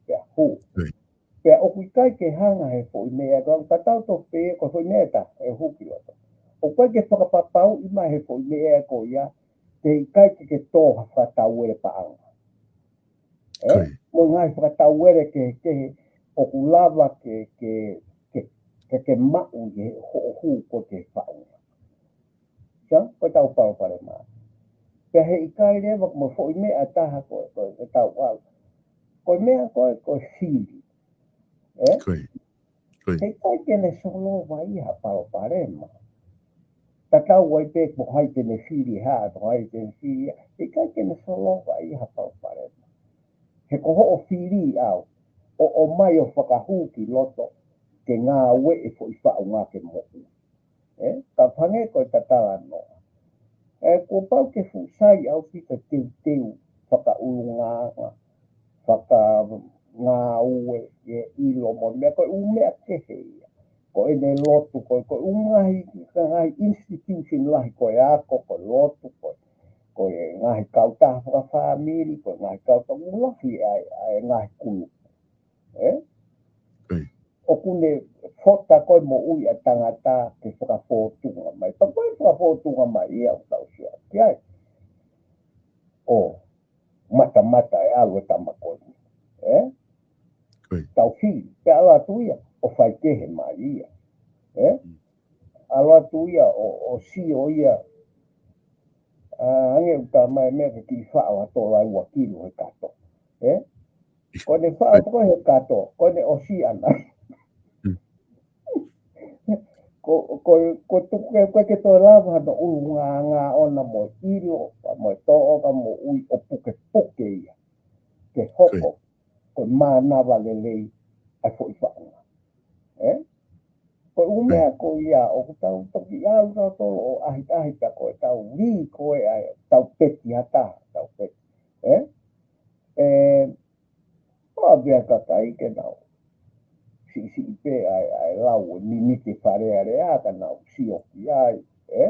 pea hū. Ko ia. Pea ʻoku ʻikai ke hanga he foʻi meʻa ko ē, ka tau toki pehē ko e foʻi meʻa ʻe taha, ʻe hū ki loto. ʻOku ʻikai ke fakapapauʻi mai he foʻi meʻa ko ia, te ʻikai ke ke tō ha fakatauele paʻanga. Ē? Ko ia. Mo e ngaahi fakatauele kehekehe, ʻoku lava ke, ke, ke, ke ke maʻu ʻi he hoʻo hū ko ē ki he faʻunga. Sa, ko ʻetau palopalema. Pea heʻikai leva mo e foʻi meʻa ʻe taha ko, ko ʻetau ʻalu. Ko e meʻa ko ē, ko e fili. Ē? Ko ia. Ko ia. Heʻikai ke ne solova ia ha palopalema. Tatau ai pē ko hai te ne fili hā, ko hai te ne fili ia. Heʻikai ke ne solova ia ha palopalema. He ko hoʻo fili ʻaʻau, ʻo ʻomai ʻo fakahū ki loto, ke ngāueʻi e foʻi faʻunga ke moʻui. Ē, ka hangē ko e talanoa. Ē, kuo pau ke fuʻu sai ʻaupito e teuteu fakaʻulungaanga, fakangāue, ʻe ʻilo mo e meʻa ko e ʻū meʻa kehe ia. Ko ʻene lotu, ko, ko e ʻū ngaahi, ka ngaahi institution lahi, ko e ako, ko e lotu, ko, ko e ngaahi kautaha fakafāmili, ko e ngaahi kautaha ʻū lahi ʻa e, ʻa e ngaahi kulupu. Ē? Ko ia. ʻOku ne fota ko ē moʻui ʻa e tangata ke fakafōtunga mai. Pea ko e fakafōtunga mai ia ʻoku tau sio ki ai. ʻO matamata e ʻalu e tama ko eni. Ē? Ko ia. Tau fili, pea ʻalu atu ia, ʻo faikehe mai ia. Ē? Mm. ʻAlu atu ia, ʻo, ʻo sio ia. ʻA, hangē ʻoku talamai e meʻa ke kiʻi faʻo ha tola ua kilu he kato. Ē? Ko ʻene faʻo ko ē he kato, ko ʻene ʻosi ʻana. Mm. Ko, ko, ko e tuku ke, ko e ke toe lava hano ʻulungaanga ʻona mo e ʻilo, mo e tōʻonga moʻui ʻo pukepuke ia. Ke hoko, ko ia, ko e mānava lelei ʻa e foʻi faʻunga. Ē? Ko e ʻū meʻa ko ia, ʻoku tau toki ʻalu tautolu ʻo ʻahiʻahi pea ko ʻetau lī ko ē ʻa e tau peti ha taha, tau peti. Ē? Ē, ʻoua pē ʻa e kakai ke nau siʻisiʻi pē ʻa e, ʻa e lau e miniti Fale Alea ka nau sio ki ai, ē?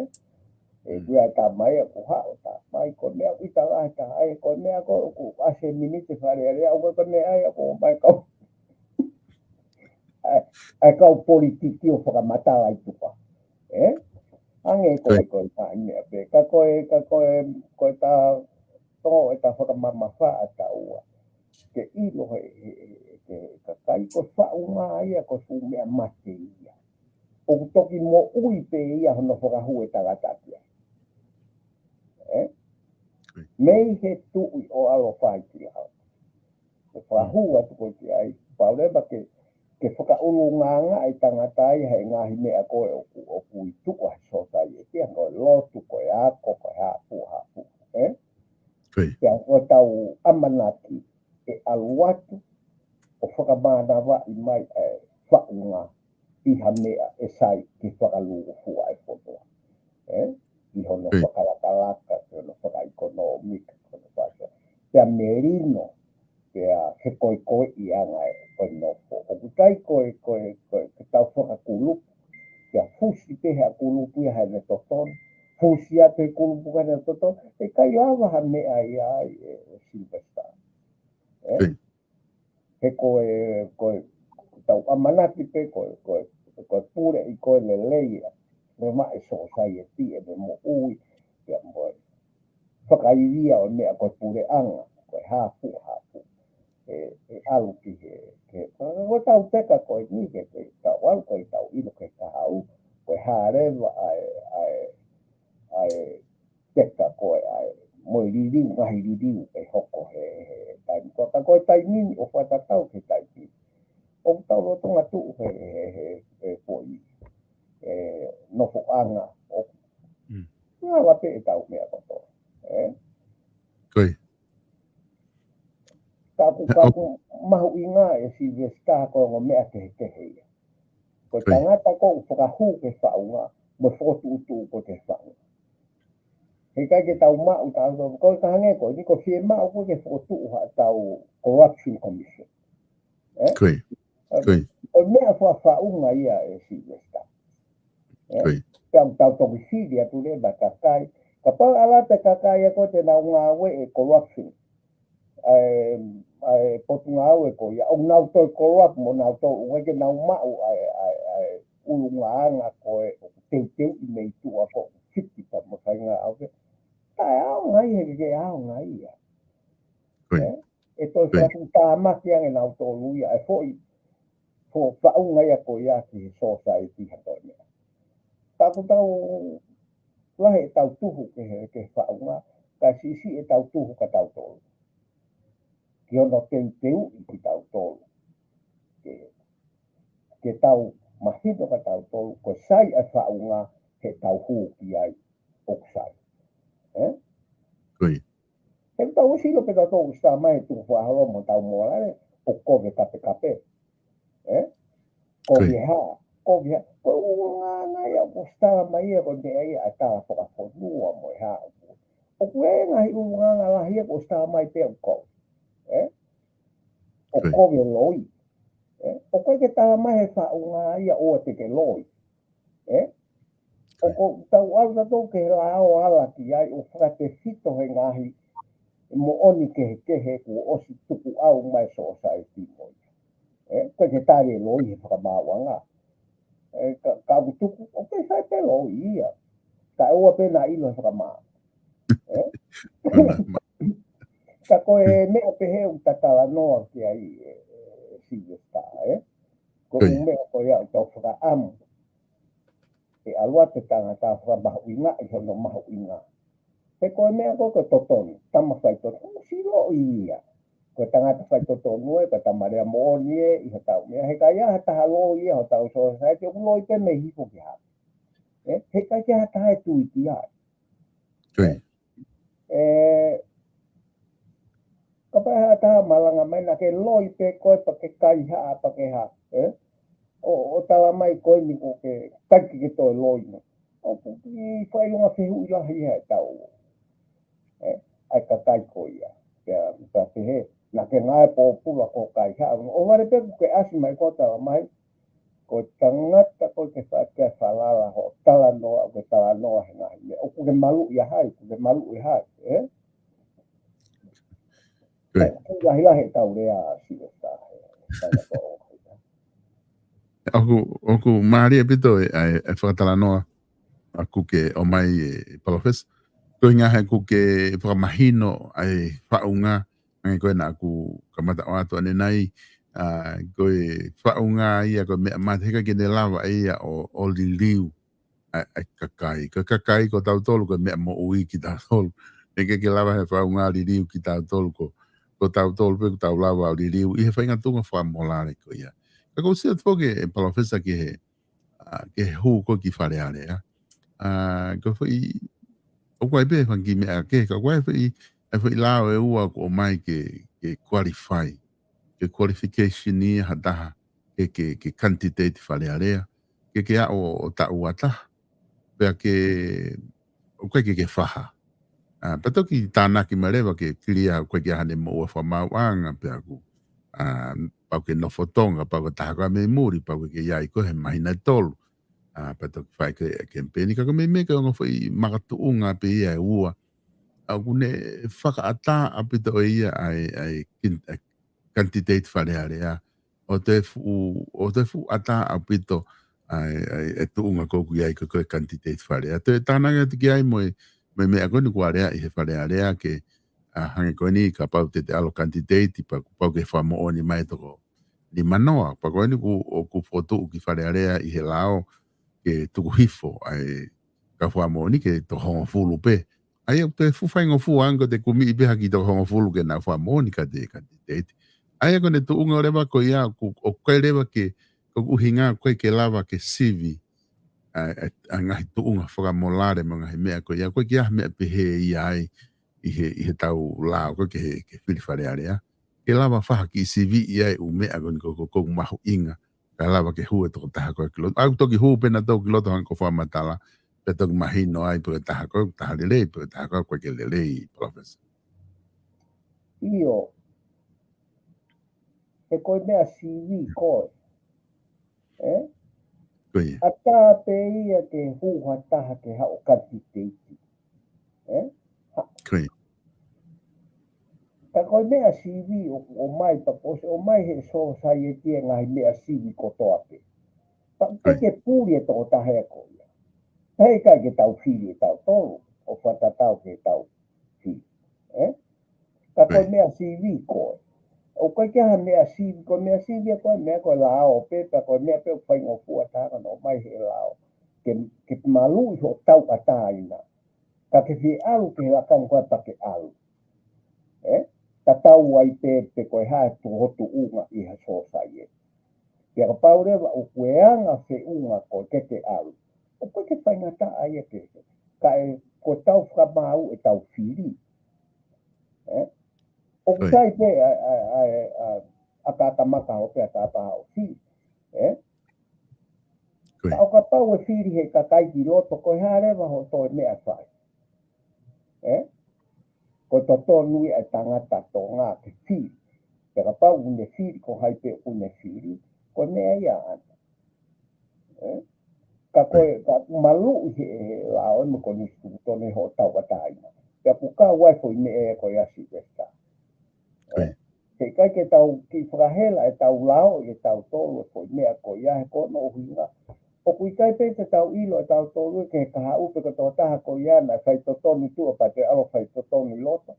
Ē, mm, ko ia e tamai ʻoku haʻu, tamai, ko e meʻa ʻoku ʻita lahi taha ai, ko e meʻa ko ē ʻoku ʻasi he miniti Fale Alea, ʻoku ʻikai ko e meʻa ia ʻoku ʻomai kau, ʻa e, ʻa e kau politiki ʻo fakamatala ʻi tuʻa. Ē? Hangē ko e, ko ia, ko e ngaahi meʻa pē. Ka ko e, ka ko e, ko e ta, tō e ta fakamamafa ʻa taua. Ke ʻilo he, he, he, he kakai ko e faʻunga ia, ko e fuʻu meʻa mate ia. ʻOku toki moʻui pē ia hono fakahū e tangata ki ai. Ē? Mei he tuʻi ʻo ʻalu ʻo fai ki lalo. Ko e fakahū atu ko ē ki ai, pau leva ke, ke fakaʻulungaanga e tangata ia he ngaahi meʻa ko ē ʻoku, ʻoku ʻi tuʻa he sōsaieti, ko e lotu, ko e ako, ko e hā fua, hā fua. Ē? Ko ia. Pea ko ʻetau ʻamanaki, ʻe ʻalu atu ʻo fakamānavaʻi mai e faʻunga ʻi ha meʻa ʻe sai ke fakalūkufua e fonua. Ē? ʻI hono, ko ia, fakalakalaka, ki hono fakaʻekonōmika, ki hono faka-, pea melino, pea fekoekoeʻi ʻa e ngaahi, ko e nofo. ʻOku ʻikai ko e, ko e, ko e, ke tau fakakulupu, pea fusi pē he kulupu ia heʻene totonu, fusi atu he kulupu heʻene totonu, ʻe ʻikai lava ha meʻa ia ai ē, ē Sylvester. Ē? Ko ia. He ko e, ko e, tau ʻamanaki pē ko e, ko e, ko e pule ʻi ko e lelei ia. Mo e maʻa e sōsaieti ʻene moʻui, ia mo e fakaivia ʻo e meʻa ko e puleʻanga, ko e hā fua, hā fua. ʻE, ʻe ʻalu ki he, ki he, ko e tau teka ko eni ke, ke tau ʻalu ko e tau ʻilo ke ka hau, ko e hā leva ʻa e, ʻa e, ʻa e teka ko ē ʻa e, mo e liliu, ngaahi liliu ʻe hoko he, he taimi. Ko ka ko e taimi ni ʻoku fakatatau ki he taimi ni. ʻOku tau lolotonga tuʻu he, he, he, he foʻi, ē, nofoʻanga ʻoku, mm, ngāue pē ʻetau meʻa kotoa. Ē? Ko ia. Ka ʻoku, ka ʻoku mahuʻinga ē Sylvester ko e ongo meʻa kehekehe ia. Ko e, ko ia, tangata ko ē ʻoku fakahū ki he faʻunga, mo e fokotuʻutuʻu ko ē ki he faʻunga. Heʻikai ke tau maʻu, tau, tau, ko e ka hangē ko eni ko e fiemaʻu ko ē ke fokotuʻu haʻatau Corruption Commission. Ē? Ko ia. Ē, ko ia, ko e meʻa fakafaʻunga ia ē Sylvester. Ē? Ko ia. Pea ʻoku tau toki fili atu leva e kakai. Kapau ʻe ʻalu atu e kakai ia ko ē te nau ngāueʻi e corruption ʻa e, ʻa e potungāue ko ia, ʻoku nau toe corrupt mo nau toe, ʻoku ʻikai ke nau maʻu ʻa e, ʻa e, ʻa e ʻulungaanga ko ē ʻoku teuteuʻi mei tuʻa ko ē ʻoku fiti pea mo e faingāue. Taʻeʻaonga ia, heʻikai ke ʻaonga ia. Ko ia. Ē? ʻE toe, ko ia, fakatāmaki ange nautolu ia, e foʻi ko e faʻunga ia ko ia ki he sōsaieti ha toe meʻa. Ka ko e tau lahi ʻetau tuhu ki he, ki he faʻunga, ka siʻisiʻi ʻetau tuhu ka tautolu. Ki hono teuteuʻi kitautolu. Ke, ke tau mahino ka tautolu, ko e sai ʻa e faʻunga he tau hū ki ai ʻoku sai. Eh? Ko ia. He tau silo pē tautolu ʻoku ʻosi tā mai he tuku fakaholo mo tau mōlale, ʻoku kovi e kapekape. Eh? Kovi e hā, kovi e hā. Ko e ʻulungaanga ia ʻoku ʻosi tā mai ia ko e meʻa ia ʻa e tala fakafonua mo e hā. ʻOku ʻi ai e ngaahi ʻulungaanga lahi ia ʻoku ʻosi tā mai pē ʻoku kovi. Eh? ʻOku kovi e loi. Eh? ʻOku ʻikai ke tā mai he faʻunga ia ʻoua te ke loi. Eh? ʻOku tau ʻalu tautolu ki he lao ala ki ai ʻo fakatefito he ngaahi moʻoni kehekehe kuo ʻosi tukuʻau mai sōsaieti mo ia. Eh? ʻOku ʻikai ke tali e loi he fakamaauʻanga. Eh, ka, ka ʻoku tuku, ʻoku ʻikai sai pē loi ia. Ka ʻoua pē naʻa ʻilo he fakamaau. Eh? Ka ko e meʻa pehē ʻoku ta talanoa ki ai, eh, eh, Silivesitā, eh? Ko e meʻa ko ia ʻoku tau fakaʻamu. ʻE ʻalu atu e tangata fakamahuʻingaʻi hono mahuʻinga. He ko e meʻa ko ē ko e totonu, tama faitotonu, silo ia. Ko e tangata faitotonu ē, ko e tama lea moʻoni ē, ʻi hotau meʻa. He ʻikai ha taha loi ia hotau sōsaieti, ʻoku loi pē mei hifo ki hake. Eh, he ʻikai ke ha taha ʻe tui ki ai. Ko ia. Eh, kapau ʻe ha taha malanga mai naʻa ke loi pē koe pea ke kaihaʻa pea ke hā, eh? ʻO, ʻo tala mai ko eni ʻoku ke ʻikai ke toe loi mai. ʻOku kiʻi fakaʻilonga fehuʻi lahi ia ʻe tau. Eh? ʻA e kakai ko ia. Pea, pea pehē, naʻa ke ngāue pōpula ko e kaihaʻa. ʻO vale pē kuo ke ʻasi mai ko e tala mai, ko e tangata ko ē ke fa-, ke falala hoʻo talanoa, ʻoku ke talanoa he ngaahi meʻa. ʻOku ke maluʻi ʻa hai, ʻoku ke maluʻi ʻa hai, eh? Ko ia. ʻOku lahilahi ʻetau lea Silivesitā, eh, tangata ʻo hai. ʻOku, ʻoku mālie ʻaupito e, e, e fakatalanoa ʻoku ke ʻomai e Palōfesa. Ko e ʻuhinga he ʻoku ke fakamahino ʻa e faʻunga, hangē ko ē naʻa ku kamata ʻoatu ʻanenai, ʻa, ko e faʻunga ia ko e meʻa mate he ʻikai ke ne lava ia ʻo, ʻo liliu ʻa, ʻa e kakai. Ko e kakai ko tautolu ko e meʻa moʻui kitautolu. He ʻikai ke lava he faʻunga liliu kitautolu ko, ko tautolu pē ʻoku tau lava ʻo liliu ʻi he faʻahinga tuʻunga fakamōlale ko ia. Ka ʻoku ou sio atu foki e Palōfesa ki he, ʻa, ki he hū ko ē ki Fale Alea. ʻA, ko e foʻi, ʻoku ʻi ai pē fanga kiʻi meʻa kehe, ka ʻoku ʻi ai e foʻi, e foʻi lao ʻe ua ʻoku ʻomai ke, ke qualify, ke qualification ia ha taha, ke, ke, ke candidate Fale Alea, ke, ke aʻu ʻo taʻu ua taha, pea ke, ʻoku ʻikai ke, ke faha. ʻA, pea toki tānaki mai leva ke clear, ʻoku ʻikai ke ʻi ai haʻane moʻua fakamaauʻanga, pea ʻoku, ʻa, pau ke nofo Tonga, pau ke taha ko ē mei muli, pau ke, ke ʻi ai ko ē he māhina ʻe tolu. ʻA, pea toki fai ko ē e kemipeni, ka ko e meimei ko e ongo foʻi makatuʻunga pē ia ʻe ua. ʻA, ʻoku ne fakaʻatā ʻaupito ʻe ia ʻa e, ʻa e kin-, ʻa e candidate Fale Alea. ʻO toe fuʻu, ʻo toe fuʻu ʻatā ʻaupito ʻa e, ʻa e, e tuʻunga ko ē ʻoku ʻi ai ko ē ko e candidate Fale Alea. Toe tānaki atu ki ai mo e, mo e meʻa ko eni kuo lea ʻi he Fale Alea ke, ʻa, hangē ko eni kapau te te ʻalu ʻo candidate, pea kuo pau ke fakamoʻoni mai toko nimanoa. Pea ko eni ʻoku, ʻoku fokotuʻu ki Fale Alea ʻi he lao ke tuku hifo ʻa e kau fakamoʻoni ke toko hongofulu pē. ʻA ia ʻoku toe fuʻu faingofua ange ko ʻete kumiʻi pē ha kiʻi toko hongofulu ke nau fakamoʻoni ka te, ka te, te, te. ʻA ia ko ʻene tuʻunga leva ko ia ʻoku, ʻoku ʻikai leva ke, ko e ʻuhinga ʻoku ʻikai ke lava ke sivi ʻa, ʻa, ʻa e ngaahi tuʻunga fakamōlale mo e ngaahi meʻa ko ia, ʻoku ʻikai ke ʻi ai ha meʻa pehē ia ai ʻi he, ʻi heʻetau lao ko ē ki he, ki he fili Fale Alea. Ke lava faha kiʻi siviʻi ai e ʻū meʻa ko eni ko, ko, ko e mahuʻinga, kae lava ke hū e tokotaha ko ē ki loto. ʻA, ʻoku toki hū pē nautolu ki loto hangē ko e fakamatala, pea toki mahino ai pe ko e taha ko ē ʻoku taha lelei, pe ko e taha ko ē ʻoku ʻikai ke lelei, Palōfesa. ʻIo. He ko e meʻa sivi ko ē. Eh? Ko ia. ʻAtā pē ia ke hū ha taha ke haʻu ʻo candidate. Eh? Ha- Ko ia. Ka ko e meʻa sivi ʻoku ʻomai, pea kuo ʻosi ʻomai he sōsaieti e ngaahi meʻa sivi kotoa pē. Pea ʻoku ʻikai ke puli e tokotaha ia ko ia. Pea he ʻikai ke tau fili ʻe tautolu, ʻo fakatatau ki heʻetau fili. Eh? Ka ko e meʻa sivi ko ē. ʻOku ʻikai ke ʻi ai ha meʻa sivi, ko e meʻa sivi ia ko e meʻa ko e lao pē, pea ko e meʻa pē ʻoku faingofua taha ka nau ō mai he lao. Ke, ke maluʻi hoʻo tauʻatāina. Ka ke fie ʻalu ki he lakanga ko ē pea ke ʻalu. Ē? Tatau ai pē pe ko e hā e tuʻu ho tuʻunga ʻi he sōsaieti. Pea kapau leva ʻoku ke anga feʻunga ko ē ke ke ʻalu, ʻoku ʻikai ke faingataʻa ia ke, kae ko ʻetau fakamaau ʻetau fili. Ē? ʻOku Ko ia. sai pē ʻa, ʻa, ʻa, ʻa, ʻa ka ka maka hope ʻa ka pa hoʻo fili. Ē? Ko ia. Ka ʻo kapau ʻe fili he kakai ki loto, ko e hā leva hoʻo toe meʻa fai. Ē? Ko e totonu ia e tangata Tonga ke fili. Pea kapau ʻoku ne fili, ko hai pē ʻoku ne fili, ko e meʻa ia ʻana. Ē? Ka ko e, ka maluʻi he, he lao ʻo e konisitūtone hoʻo tauʻatāina. Pea ʻoku kau ai foʻi meʻa ia ko ia Silivesitā. Ko ia. He ʻikai ke tau kiʻi fakahela ʻetau lao ʻi heʻetau tolu e foʻi meʻa ko ia he ko hono ʻuhinga. ʻOku ʻikai pē te tau ʻilo ʻetau tolu ke he kahaʻu pe ko e tokotaha ko ia naʻe faitotonu tuʻa pea toe ʻalu faitotonu ʻi loto.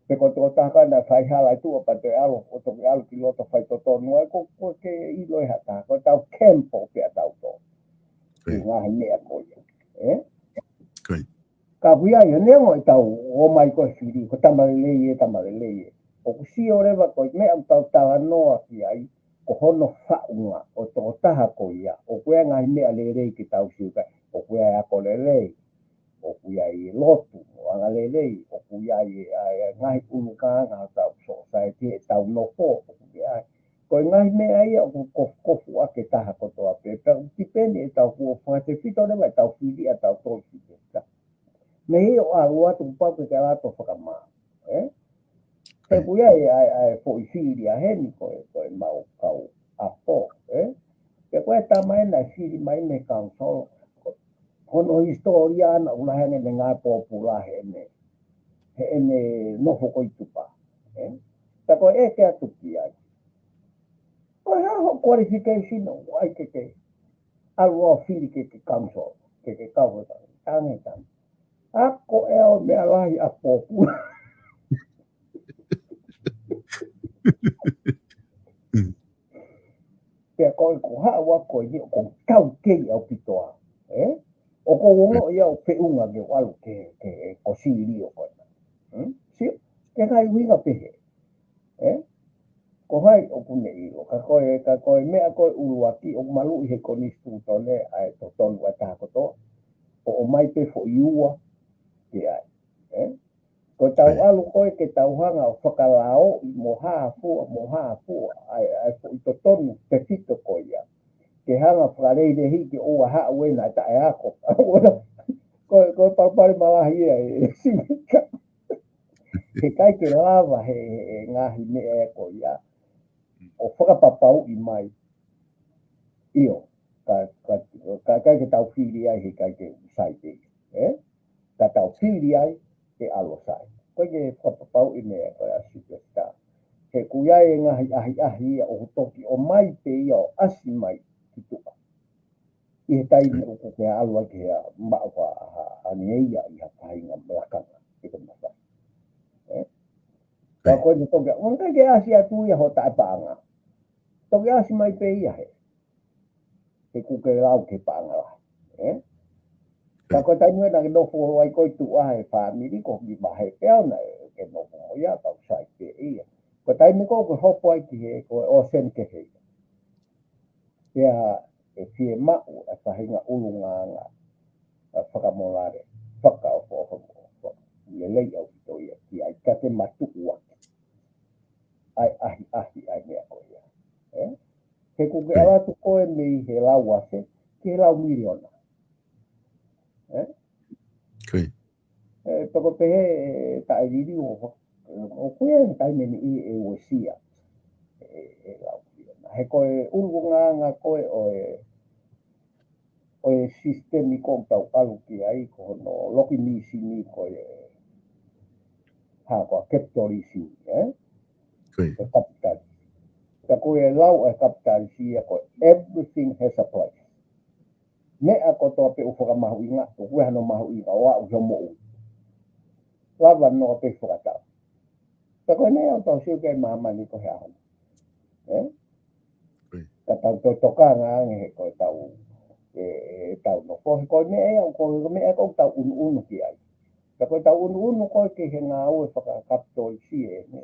Pe ko e tokotaha ko ia naʻe faihala ʻi tuʻa pea toe ʻalu, ʻo toki ʻalu ki loto faitotonu ai, ko, ko e ke ʻilo ʻe ha taha, ko ʻetau kempo pē ʻetau tolu. Ko ia. ʻI he ngaahi meʻa ko ia. Ē? Ko ia. Ka ʻoku ʻi ai, ʻa neongo ʻetau ō mai ko e fili, ko e tama lelei ē, tama lelei ē. ʻOku sio leva ko e meʻa ʻoku tau talanoa ki ai, ko hono faʻunga ʻo e tokotaha ko ia. ʻOku ʻi ai e ngaahi meʻa lelei ke tau sio ki ai, ʻoku ʻi ai e ako lelei, ʻoku ʻi ai e lotu, ʻo anga lelei, ʻoku ʻi ai e, ʻa e ngaahi ʻulungaanga ʻo ʻetau sōsaieti, ʻetau nofo, ʻoku ʻi ai. Ko e ngaahi meʻa ia ʻoku kofukofu ʻaki e taha kotoa pē, pea ʻoku tipeni ʻetau kuo fakatefito leva ʻetau fili ʻa ʻetau tolu Silivesitā. Mei he ʻo ʻalu atu kuo pau ke ke ʻalu atu ʻo fakamaau, ē? He ʻoku ʻi ai, ʻa e, ʻa e foʻi fili ʻa heni ko e, ko e mau kau ʻapo, ē? Pea ko e tama ena ʻe fili mai mei he council, hono hisitōlia ʻana ʻoku lahi ange mei he ngaahi pōpula heʻene, heʻene nofo ko ē ʻi Tupa, ē? Pea ko e ʻeke atu ki ai. Ko e hā hoʻo qualification ʻoku ʻai ke ke ʻalu ʻo fili ke ke council, ke ke kau he tangi tangi. Ako ʻe au meʻa lahi ʻa pōpula. Pea ko e ko haʻu ako ʻi ʻoku ou kei ʻaupito ā. Ē? ʻOku ou ongoʻi au feʻunga ke u ʻalu ke, ke, ko Silivesitā ko ena. Hmm? Sio, ke ngaahi ʻuhinga pehē. Ē? Ko hai ʻoku ne ʻilo. Ka ko e, ka ko e meʻa ko e ʻuluaki ʻoku maluʻi he konisitūtone ʻa e totonu ʻa e taha kotoa. ʻO ʻomai pē foʻi ua ke ai. Ē? Ko ʻetau ʻalu ko ē ke tau hanga ʻo fakalaoʻi mo hāfua, mo hāfua, ʻa e, ʻa e foʻi totonu tefito ko ia. Ke hanga fakaleleiʻi ke ʻoua haʻu ena taʻeako. Ko, ko e palopalema lahi ia ē, Silivesitā. He ʻikai ke lava he, he, he ngaahi meʻa ko ia. ʻO fakapapauʻi mai. ʻIo, ka, ka, ka, ka ke tau fili ai he ʻikai ke sai pē. Ē? Ka tau fili ai, ke ʻalu sai. Ko e ke fakapapauʻi meʻa ko ia Silivesitā. He ʻoku ʻi ai e ngaahi ʻahiʻahi ia ʻoku toki ʻomai pē ia ʻo ʻasi mai ki tuʻa. ʻI he taimi ʻoku ke ʻalu ai ke maʻu ha, ha, ha ngeia ʻi ha faʻahinga lakanga. Ke ko mafai. Ē? Ka ko eni toki, ʻoku ʻikai ke ʻasi atu ia ho taʻepaʻanga. Toki ʻasi mai pē ia he. He ʻoku ke lau ke paʻanga lahi. Ē? Ka ko e taimi ena ke nofo ai ko ē ʻi tuʻa he fāmili ko ki mahe pea ona ē ke nofo mo ia kau sai pē ia. Ko e taimi ko ē ʻoku hopo ai ki he ko e ʻōseni kehe ia. Pea ʻe fiemaʻu e faʻahinga ʻulungaanga ʻa fakamolale, fakaʻofoʻofa, lelei ʻaupito ia ki ai ka ke matuʻuaki. ʻAi, ʻahiʻahi, ʻai meʻa ko ia. Ē? He ʻoku ke ʻalu atu ko ē mei he lau afe, ki he lau miliona. Ē? Ē, pea ko e pehē, ē, taʻeliliu ʻo, ʻoku ʻi ai e taimi ʻe niʻihi ʻe uesia. Ē, ē, lau miliona. He ko e ʻulungaanga ko ē ʻo e, ʻo e sisitemi ko ē ʻoku tau ʻalu ki ai, ko hono loki misini ko e, ha ko e capitalism, ē? Ko e capital. Ka ko e lau e capital ia ko e everything has a price. Meʻa kotoa pē ʻoku fakamahuʻinga, ʻoku ʻi ai hano mahuʻinga ʻo aʻu ki hoʻo moʻui. Lava noa pē fakatau. Ka ko e meʻa ʻoku tau sio ki ai ʻi māmani ko e hā. Ē? Ka tau toe tokanga ange he ko e tau, e, e tau nofo. He ko e meʻa ia, ko e meʻa ko ē ʻoku tau ʻunuʻunu ki ai. Ka ko e tau ʻunuʻunu ko ē ki he ngāue fakakapitolisi ʻeni.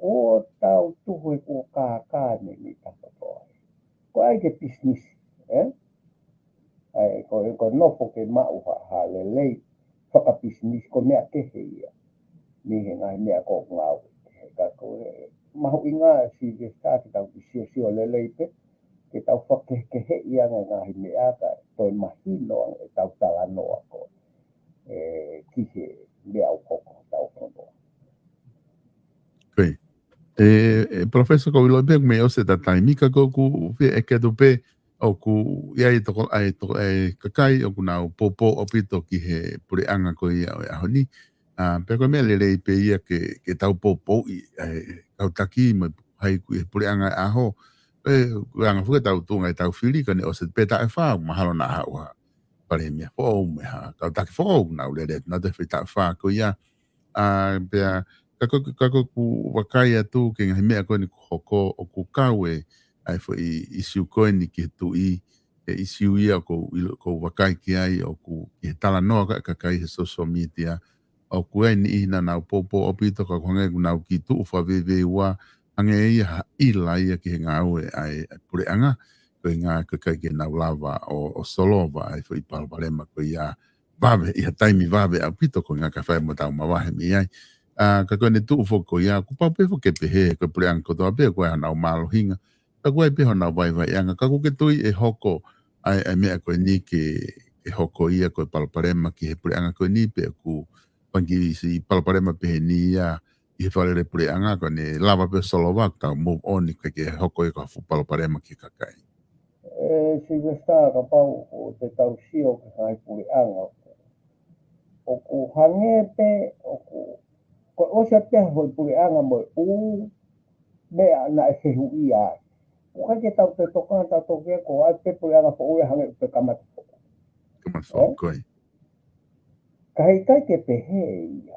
Ko e tau tuhu he kuo kākā ʻeni ʻi takoto ai. Ko ai ke pisinisi, ē? ʻAi, ko, ko e nofo ke maʻu ha, ha lelei fakapisinisi ko e meʻa kehe ia. Mei he ngaahi meʻa ko ē ngāue. Ka ko e mahuʻinga Sylvester ke tau ki siosio lelei pē, ke tau fakakehekeheʻi ange ngaahi meʻa ka toe mahino ange ʻetau talanoa ko ē, ki he meʻa ʻoku hoko ʻi hotau fonua. Koia. E, e, Professor, ʻoku ou ʻilo pē ʻoku mei ʻosi ʻeta taimi ka ko ʻeku fie ʻeke atu pē ʻoku ʻi ai e toko, ʻa e toko, e kakai ʻoku nau poupou ʻaupito ki he puleʻanga ko ia ʻo e ʻaho ni. ʻA, pea ko e meʻa lelei pē ia ke, ke tau poupouʻi, ʻa e kau taki mo e hai ʻoku ʻi he puleʻanga ʻo e ʻaho. E, anga fuka tau tuʻunga ʻetau fili ka ne ʻosi pē taʻu ʻe fā, mahalo naʻa haʻu ha palēmia foʻou mo e ha kau taki foʻou, nau lele atu nautolu he foʻi taʻu ʻe fā ko ia. ʻA, pea, ka ko, ka ko ʻeku vakai atu ki he ngaahi meʻa ko eni ʻoku hoko ʻoku kau e, ʻa e foʻi ʻisiū ko eni ki he tuʻi, e ʻisiū ia ʻoku ou ʻilo, ʻoku ou vakai ki ai ʻoku ʻi he talanoa ka, kakai he social media, ʻoku ʻi ai e niʻihi naʻa nau poupou ʻaupito ka ʻoku hangē ʻoku nau kiʻi tuʻu fakaveiveiua, hangē ia ha ʻila ia ki he ngāue ʻa e, ʻa e puleʻanga, koeʻuhi ko e ʻikai ke nau lava ʻo, ʻo solova ʻa e foʻi palopalema ko ia vave, ʻi ha taimi vave ʻaupito koeʻuhi ka fai mo tau mavahe mei ai. ʻA, ka ko ʻene tuʻu foki ko ia, kuo pau pē foki ke pehē, ko e puleʻanga kotoa pē, ko e hā honau mālohinga, ka ʻoku ʻi ai pē honau vaivaiʻanga, ka ʻoku ke tui ʻe hoko ʻa e, ʻa e meʻa ko eni ke, ke hoko ia ko e palopalema ki he puleʻanga ko eni pe ʻoku pangisi palopalema pehē ni ia ʻi he fakalele puleʻanga ko ʻene lava pē solova ka move on ʻikai ke hoko ia ko ha fuʻu palopalema ki he kakai. E, Sylvester, kapau ʻoku te tau sio ki he ngaahi puleʻanga ʻoku hangē pē ʻoku, ko e ʻosi pē ha foʻi puleʻanga mo e ʻū meʻa naʻe fehuʻia ai. ʻOku ʻikai ke tau toe tokanga tautolu ki ai, ko e ʻai pē puleʻanga foʻou ia hangē ʻoku kamata foʻou. Kamata foʻou, ē? Koia. Ka heʻikai ke pehē ia.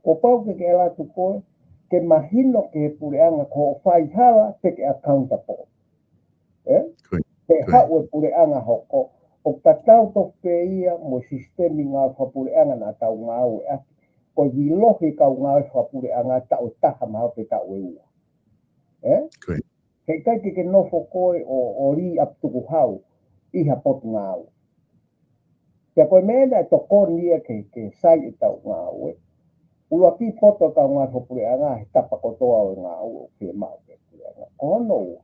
Kuo pau ke ke ʻalu atu koe, ke mahino ki he puleʻanga ko hoʻo faihala te ke accountable. Ē? Koia. He koia. Haʻu e puleʻanga hoko, ʻoku tatau tofu pē ia mo e sisitemi ngāue fakapuleʻanga naʻa tau ngāueʻaki. Ko e vilohi kau ngāue fakapuleʻanga taʻu ʻe taha mahalo pe taʻu ʻe ua. Ē? Koia. Heʻikai ke ke nofo koe ʻo, ʻo lī ʻapi tukuhau ʻi ha potungāue. Pea ko e meʻa naʻe tokoni ia ke, ke sai ʻetau ngāue. ʻUluaki poto ʻetau ngāue fakapuleʻanga he tapa kotoa ʻo e ngāue ʻoku ke maʻu ki he puleʻanga. Ko hono ua,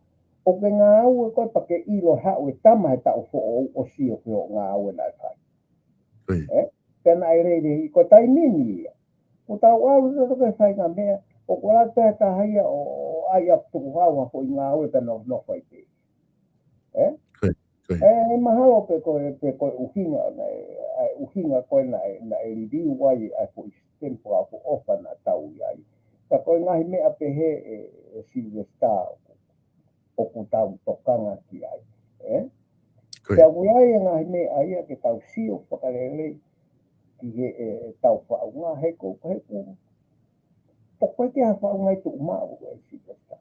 ʻoku ke ngāue koe pea ke ʻilo haʻu e tama he taʻu foʻou ʻo sio ki hoʻo ngāue naʻe fai. Koia. Ē? Pea naʻe lelei, ko e taimi ni ia. Ko ʻetau ʻalu ʻo toki fai ngaahi meʻa, ʻoku ʻalu pē ha taha ia ʻo, ʻo ʻai ʻapi tukuhau ha foʻi ngāue pea nofo, nofo ai pē. Ē? Koia, koia. Ē, mahalo pē ko e, pē ko e ʻuhinga, naʻe, ʻa e ʻuhinga ko ē naʻe, naʻe liliu ai ʻa e foʻi sisitemi fakaʻofoʻofa naʻa tau ʻi ai. Ka ko e ngaahi meʻa pehē ē, ē Sylvester ʻoku, ʻoku tau tokanga ki ai. Ē? Koia. Pea ʻoku ʻi ai e ngaahi meʻa ia ke tau sio fakalelei ki he, ē, ʻetau faʻunga he ko, he ko, ʻoku ʻikai ke ha faʻunga ʻi tuʻumaʻu ē Sylvester.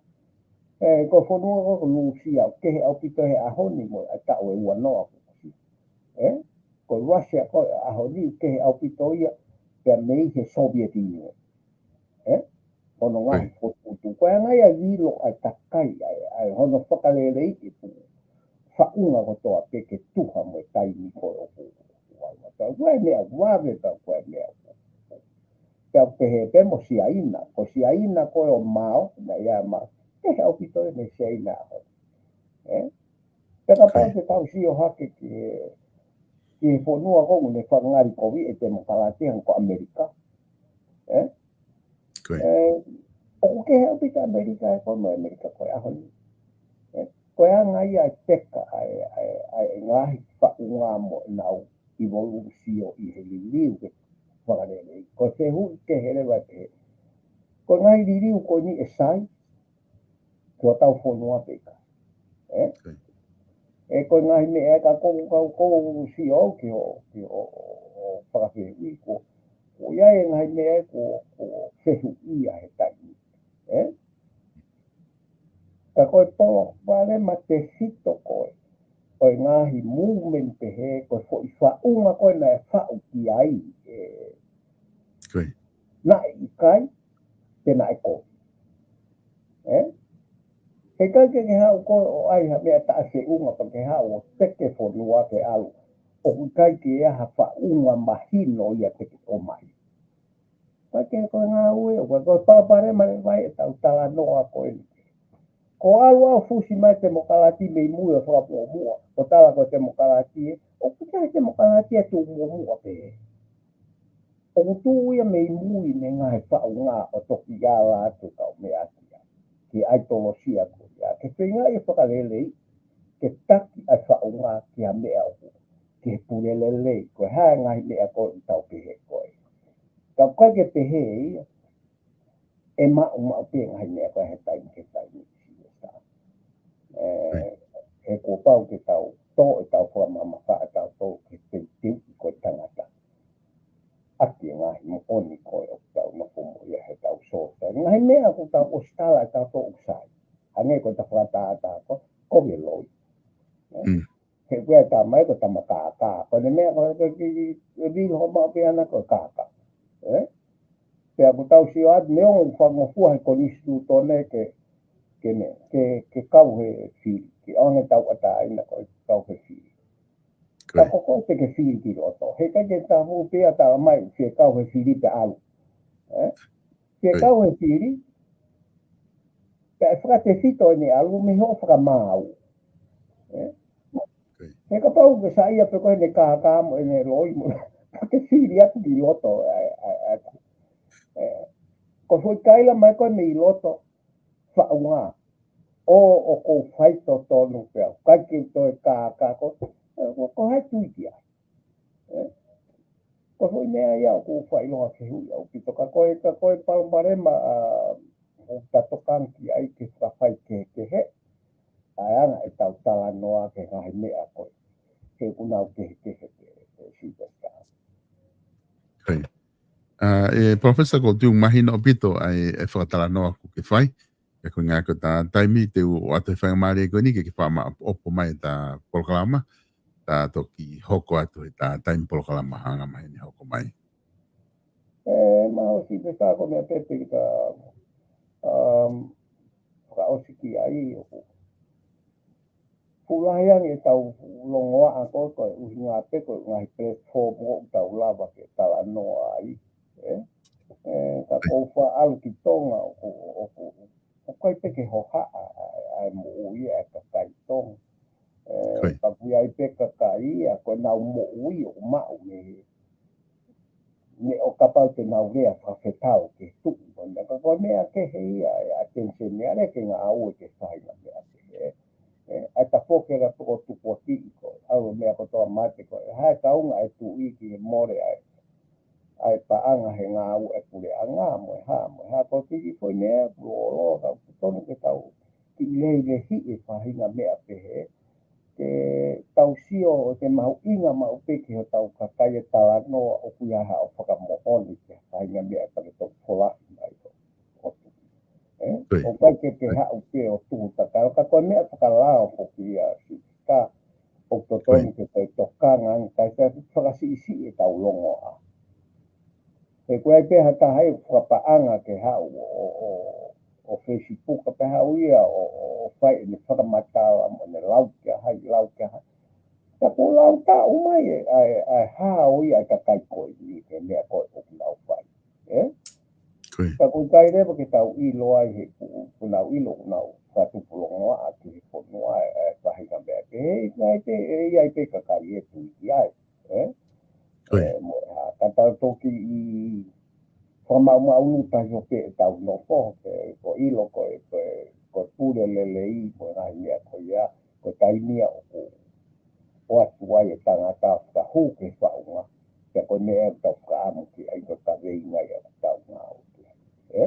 Ē, ko e fonua ko, ko Lūsia, ʻoku kehe ʻaupito he ʻaho ni mo e taʻu ʻe uanoa kuo ʻosi. Ē? Ko Russia ko e ʻaho ni ʻoku kehe ʻaupito ia, pea mei he Soviet Union. Ē? Hono ngaahi Koia. Fokotuʻutuʻu. Ko e anga ia ʻo e vilo ʻa e kakai, ʻa e, ʻa e hono fakaleleiʻi e fuʻu faʻunga kotoa pē ke tuha mo e taimi ko ē ʻoku, ʻoku ʻi ai ʻa e, ko e meʻa vave, ko e meʻa ʻoku, ʻoku pehē pē mo Siaina, ko Siaina ko ē ʻo Mao, naʻe ʻi ai ʻa Mao, kehe ʻaupito ia mei Siaina ʻaho ni. Ē? Pea kapau Koia. Te tau sio hake ki he, ki he fonua ko ē ʻoku ne fakangalikoviʻi e temokalati hangē ko ʻAmelika. Ē? Koia. Ē, ʻoku kehe ʻaupito ʻAmelika ē ko ē mo ʻAmelika ko ē ʻaho ni. Ē? Ko e anga ia ʻa e teka ʻa e, ʻa e, ʻa e ngaahi faʻunga mo ʻenau ʻivolūsio ʻi he liliu ke fakalelei. Ko e fehuʻi kehe leva ē. Ko e ngaahi liliu ko eni ʻe sai, ki hotau fonua pe ʻikai. Ē? Koia. Ē, ko e ngaahi meʻa ē ka ko, ka ko, sio au ki hoʻo, ki hoʻo, hoʻo fakafehuʻi ko, ʻoku ʻi ai e ngaahi meʻa ʻoku, ʻoku fehuʻia he taimi. Ē? Ka ko e palopalema tefito ko ē ʻo e ngaahi movement pehē, ko e foʻi faʻunga ko ē naʻe faʻu ki ai, ē, Ko ia. naʻe ʻikai, pe naʻe kovi. Ē? He ʻikai ke ke haʻu ko ē ʻo ʻai ha meʻa taʻefeʻunga pea ke haʻu ʻo teke fonua ke ʻalu. ʻOku ʻikai ke ʻi ai ha faʻunga mahino ia te ke ʻomai. Ka ke ko e ngāue, ʻoku ko e palopalema leva ʻetau talanoa ko eni. Ko e ʻalu ʻo fusi mai e temokalati mei mui ʻo fakamuʻomuʻa, ʻo tala ko e temokalati ē, ʻoku ʻikai ha temokalati ʻe tuʻu muʻomuʻa pē. ʻOku tuʻu ia mei mui mei he ngaahi faʻunga ʻo toki ala atu kau meʻa kia. Ke ʻai tolosia ko ia. Ke feinga ia ʻo fakalelei, ke taki ʻa e faʻunga ki ha meʻa ʻoku, ke pule lelei, ko e hā e ngaahi meʻa ko ē ʻoku tau pehē ko ē. Ka ʻoku ʻikai ke pehē ia, ʻe maʻumaʻu pē ngaahi meʻa ko ē he taimi ki he taimi. Ē, he kuo pau ke tau tō ʻetau fakamamafa ʻa tautolu ke teuteu ko e tangata. ʻAki e ngaahi moʻoni ko ē ʻoku tau nofo mo ia he tau sōta. Ngaahi meʻa ʻoku tau ʻosi tala ʻe tautolu ʻoku sai. Hangē ko e ta fakatātā ko, ko e loi. Ē? Mm. He ko e tama ē ko e tama kākā. Ko e meʻa ko e, ko e ki, ki, ki, ki ho maʻu pē ana ko e kākā. Ē? Pea ʻoku tau sio atu, neongo ʻoku fakangofua he konisitūtone ke, ke meʻa, ke, ke kau he fili. Ke ʻoange tauʻatāina ko e kau he fili. Ko Ka ia. ko koe te ke fili ki loto. He ʻikai ke tapu pea tala mai, ke kau he fili pea ʻalu. Ē? Ke Ko ia. kau he fili, pea ʻe fakatefito ʻene ʻalu mei hoʻo fakamaau. Ē? Ko ia. He kapau ke saiʻia pē ko ʻene kākā mo ʻene loi mo, ka ke fili atu ki loto, ʻa, ʻa, ʻa, ē, ko e foʻi kaila mai ko ē mei loto, faʻunga. ʻO, ʻoku ou fai totonu pea, ʻikai ke toe kākā ko, ē, ko, ko hai tui ki ai. Ē? Ko e foʻi meʻa ia ʻoku ou fai loa ke hui ʻaupito ka ko e, ka ko e palopalema, ʻa, ʻoku ta tokanga ki ai ke fakafai kehekehe, ʻa e anga ʻetau talanoa ki he ngaahi meʻa ko ē. He ʻoku nau kehekehe pē, pē sita ka. Ko ia. ʻA, ē, Professor, ʻoku ou tui ʻoku mahino ʻaupito ʻa e, e fakatalanoa ʻoku ke fai. Pea ko e ngaahi ko e ta taimi te u ʻoatu e faingamālie ko eni ke ke fakamāʻopoʻopo mai ʻeta polokalama, ta toki hoko atu he ta taimi polokalama anga maheni hoko mai. Ē, mahalo siʻi pē ka ko e meʻa pē te ke ta, um, fakaʻosi ki ai ʻoku fuʻu lahi ange ʻetau longoaʻa ko ē, ko e ʻuhinga pē ko e ngaahi platform ʻoku tau lava ke talanoa ai, ē? Ē, ka ʻoku ou faʻa ʻalu ki Tonga ʻoku, ʻoku, ʻoku ʻikai pē ke hohaʻa ʻa, ʻa e moʻui ʻa e kakai Tonga. Ē, Ko ia. ka ʻoku ʻi ai pē kakai ia, ko ʻenau moʻui ʻoku maʻu mei, mei he ʻo kapau te nau lea fakafetau ke tuʻu. Ko e meʻa, ka ko e meʻa kehe ia, ʻa e attention ia, lele ke ngāue ke fai ngaahi meʻa kehe. Ē, ʻa e tafoki ʻa e toko tukuakiʻi ko ē, ʻa e meʻa kotoa mate ko ē, ʻe hā e kaunga ʻa e tuʻi ki he mole ʻa e, ʻa e paʻanga he ngāue ʻa e puleʻanga, mo e hā, mo e hā, ko e kiʻi foʻi meʻa, ʻoku lōloa, ka ʻoku totonu ke tau kiʻi lehilehiʻi e faʻahinga meʻa pehē, ke tau sio ʻoku mahuʻinga maʻu pē ki hotau kakai e talanoa ʻoku ʻi ai haʻo fakamoʻoni ki he faʻahinga meʻa pea ke tau folahi mai ko ē. Ē? Ko ia. ʻOku ʻikai ke ke haʻu pē ʻo tuhu tatau, ka ko e meʻa fakalao foki ia siʻi ka ʻoku totonu ke toe tokanga ange, kae fakasiʻisiʻi ʻetau longoaʻa. He ko e ʻai pē ha taha ʻe fakapaʻanga ke haʻu ʻo, ʻo, ʻo, ʻo Facebook pē haʻu ia ʻo, ʻo, ʻo fai ʻene fakamatala mo ʻene lau kia hai, lau kia hai. Ka kuo lau taʻu mai e, ʻa e, ʻa e hao ia ʻa e kakai ko eni he meʻa ko ē ʻoku nau fai. Ē? Ko ia. Ka ʻoku ʻikai leva ke tau ʻilo ai he ʻoku, ʻoku nau ʻilo ʻoku nau fakatupu longoaʻa ki he fonua ʻa e, ʻa e faʻahinga meʻa pehē, ʻe ʻi ai pē, ʻe ʻi ai pē kakai ʻe tui ki ai. Ē? Ko ia. Ē, mo e hā, ka tau toki ʻi fakamaʻumaʻuluta ʻi hope ʻetau nofo, ke, ko e ʻilo ko e, ko e, ko e pule lelei, mo e ngaahi meʻa ko ia, ko e taimi ia ʻoku ʻoatu ai e tangata fakahū ki he faʻunga, pea ko e meʻa ʻoku tau fakaʻamu ki ai ko e kaveinga ia ʻoku tau ngāue ki ai. Ē?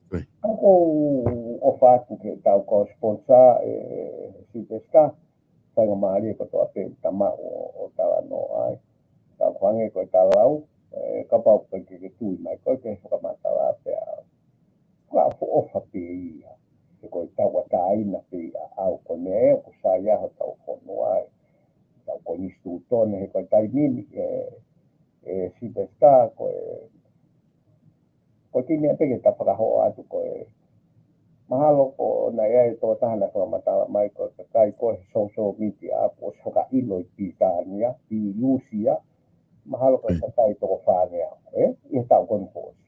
Ko ia. Ka ʻoku ou ʻofa atu ki heʻetau kau sponsor, ē, Sylvester, faingamālie kotoa pē ʻoku ta maʻu ʻo, ʻo talanoa ai. Ka ko e hangē ko e talau, ē, kapau pē ke ke tui mai koe ki he fakamatala pea fakaʻofoʻofa pē ia. He ko e tauʻatāina pē ia ʻaʻau ko e meʻa ē ʻoku sai ai hotau fonua, ʻetau konisitūtone he ko e taimi ni, ē, ē Sylvester, ko e, ko e kiʻi meʻa pē ke ta fakahoa atu ko e mahalo ko e naʻe ʻi ai e tokotaha naʻe fakamatala mai ko e kakai ko ē he social media kuo ʻosi fakaʻilo ʻi Pilitānia, ʻi Lūsia, mahalo ko e kakai toko fāngeau, ē? ʻI he taʻu ko eni kuo ʻosi.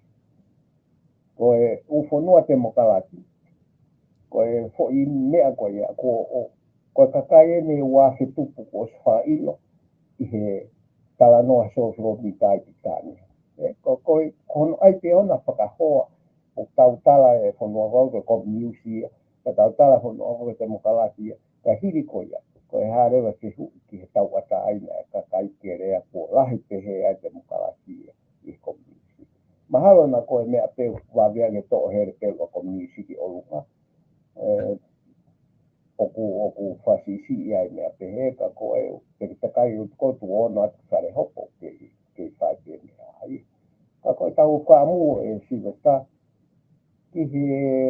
Ko e ʻū fonua temokalati, ko e foʻi meʻa ko ia, ko, ʻo, ko e kakai eni ʻe ua afe tupu kuo ʻosi fakaʻilo ʻi he talanoa social media ʻi Pilitānia. Ē, ko, ko e, ko hono ʻai pē ʻo na fakahoa, ʻo tautala e fonua ko ē ko e kominiusi ia, ka tautala e fonua ko ē ko e temokalati ia, ka hili ko ia, ko e hā leva e fehuʻi ki he tauʻatāina e kakai kelea kuo lahi pehē ʻa e temokalati ia ʻi he kominiusi. Mahalo naʻa ko e meʻa pē ʻoku vave ange toʻo hele pē ʻa e kominiusi ki ʻolunga. Ē, ʻoku, ʻoku fakasiʻisiʻi ʻa e meʻa pehē ka ko e, pē ke takai ʻo tuku atu ʻo ʻono atu fale hopo ke, ke fai pē meʻa ai. Ka ko e tau fakaʻamu ē Sylvester, ki he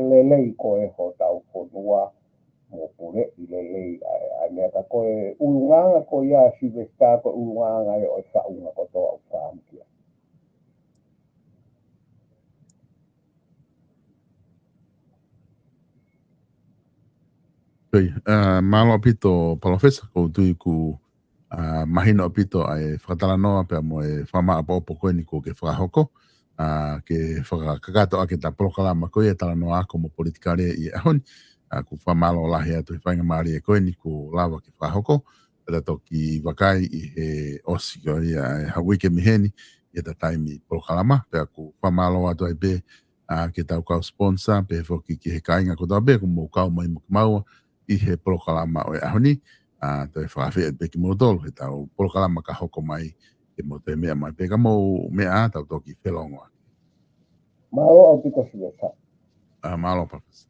lelei ko ē hotau fonua, mo puleʻi lelei ʻa e, ʻa e meʻa ka ko e ʻulungaanga ko ia Sylvester, ko e ʻulungaanga ia ʻo e faʻunga kotoa ʻoku fāmili. Pei, ā, mālō ʻaupito, Palōfesa, ʻoku ou tui ʻoku, ā, mahino ʻaupito ʻa e fakatalanoa pea mo e fakamāʻopoʻopo ko eni kuo ke fakahoko, ā, ke fakakakato ʻaki ʻeta polokalama ko ia e talanoa ako mo politikale ʻi he ʻaho ni, ā, ʻoku fakamālō lahi atu he faingamālie ko eni kuo lava ke fakahoko, pea ta toki vakai ʻi he ʻosi ko ia e hā uike mei heni, ʻi heʻeta taimi polokalama, pea ʻoku fakamālō atu ai pē, ā, ki heʻetau kau sponsor, pehē foki ki he kāinga kotoa pē ʻoku mou kau mai mo kimaua ʻi he polokalama ʻo e ʻaho ni, ā, toe fakaafeʻi pē kimoutolu heʻetau polokalama ka hoko mai, ke mou toe meʻa mai pē ka mou meʻa ā, tau toki felongoaki. Mālō ʻaupito Sylvester. Ā, mālō Palōfesa.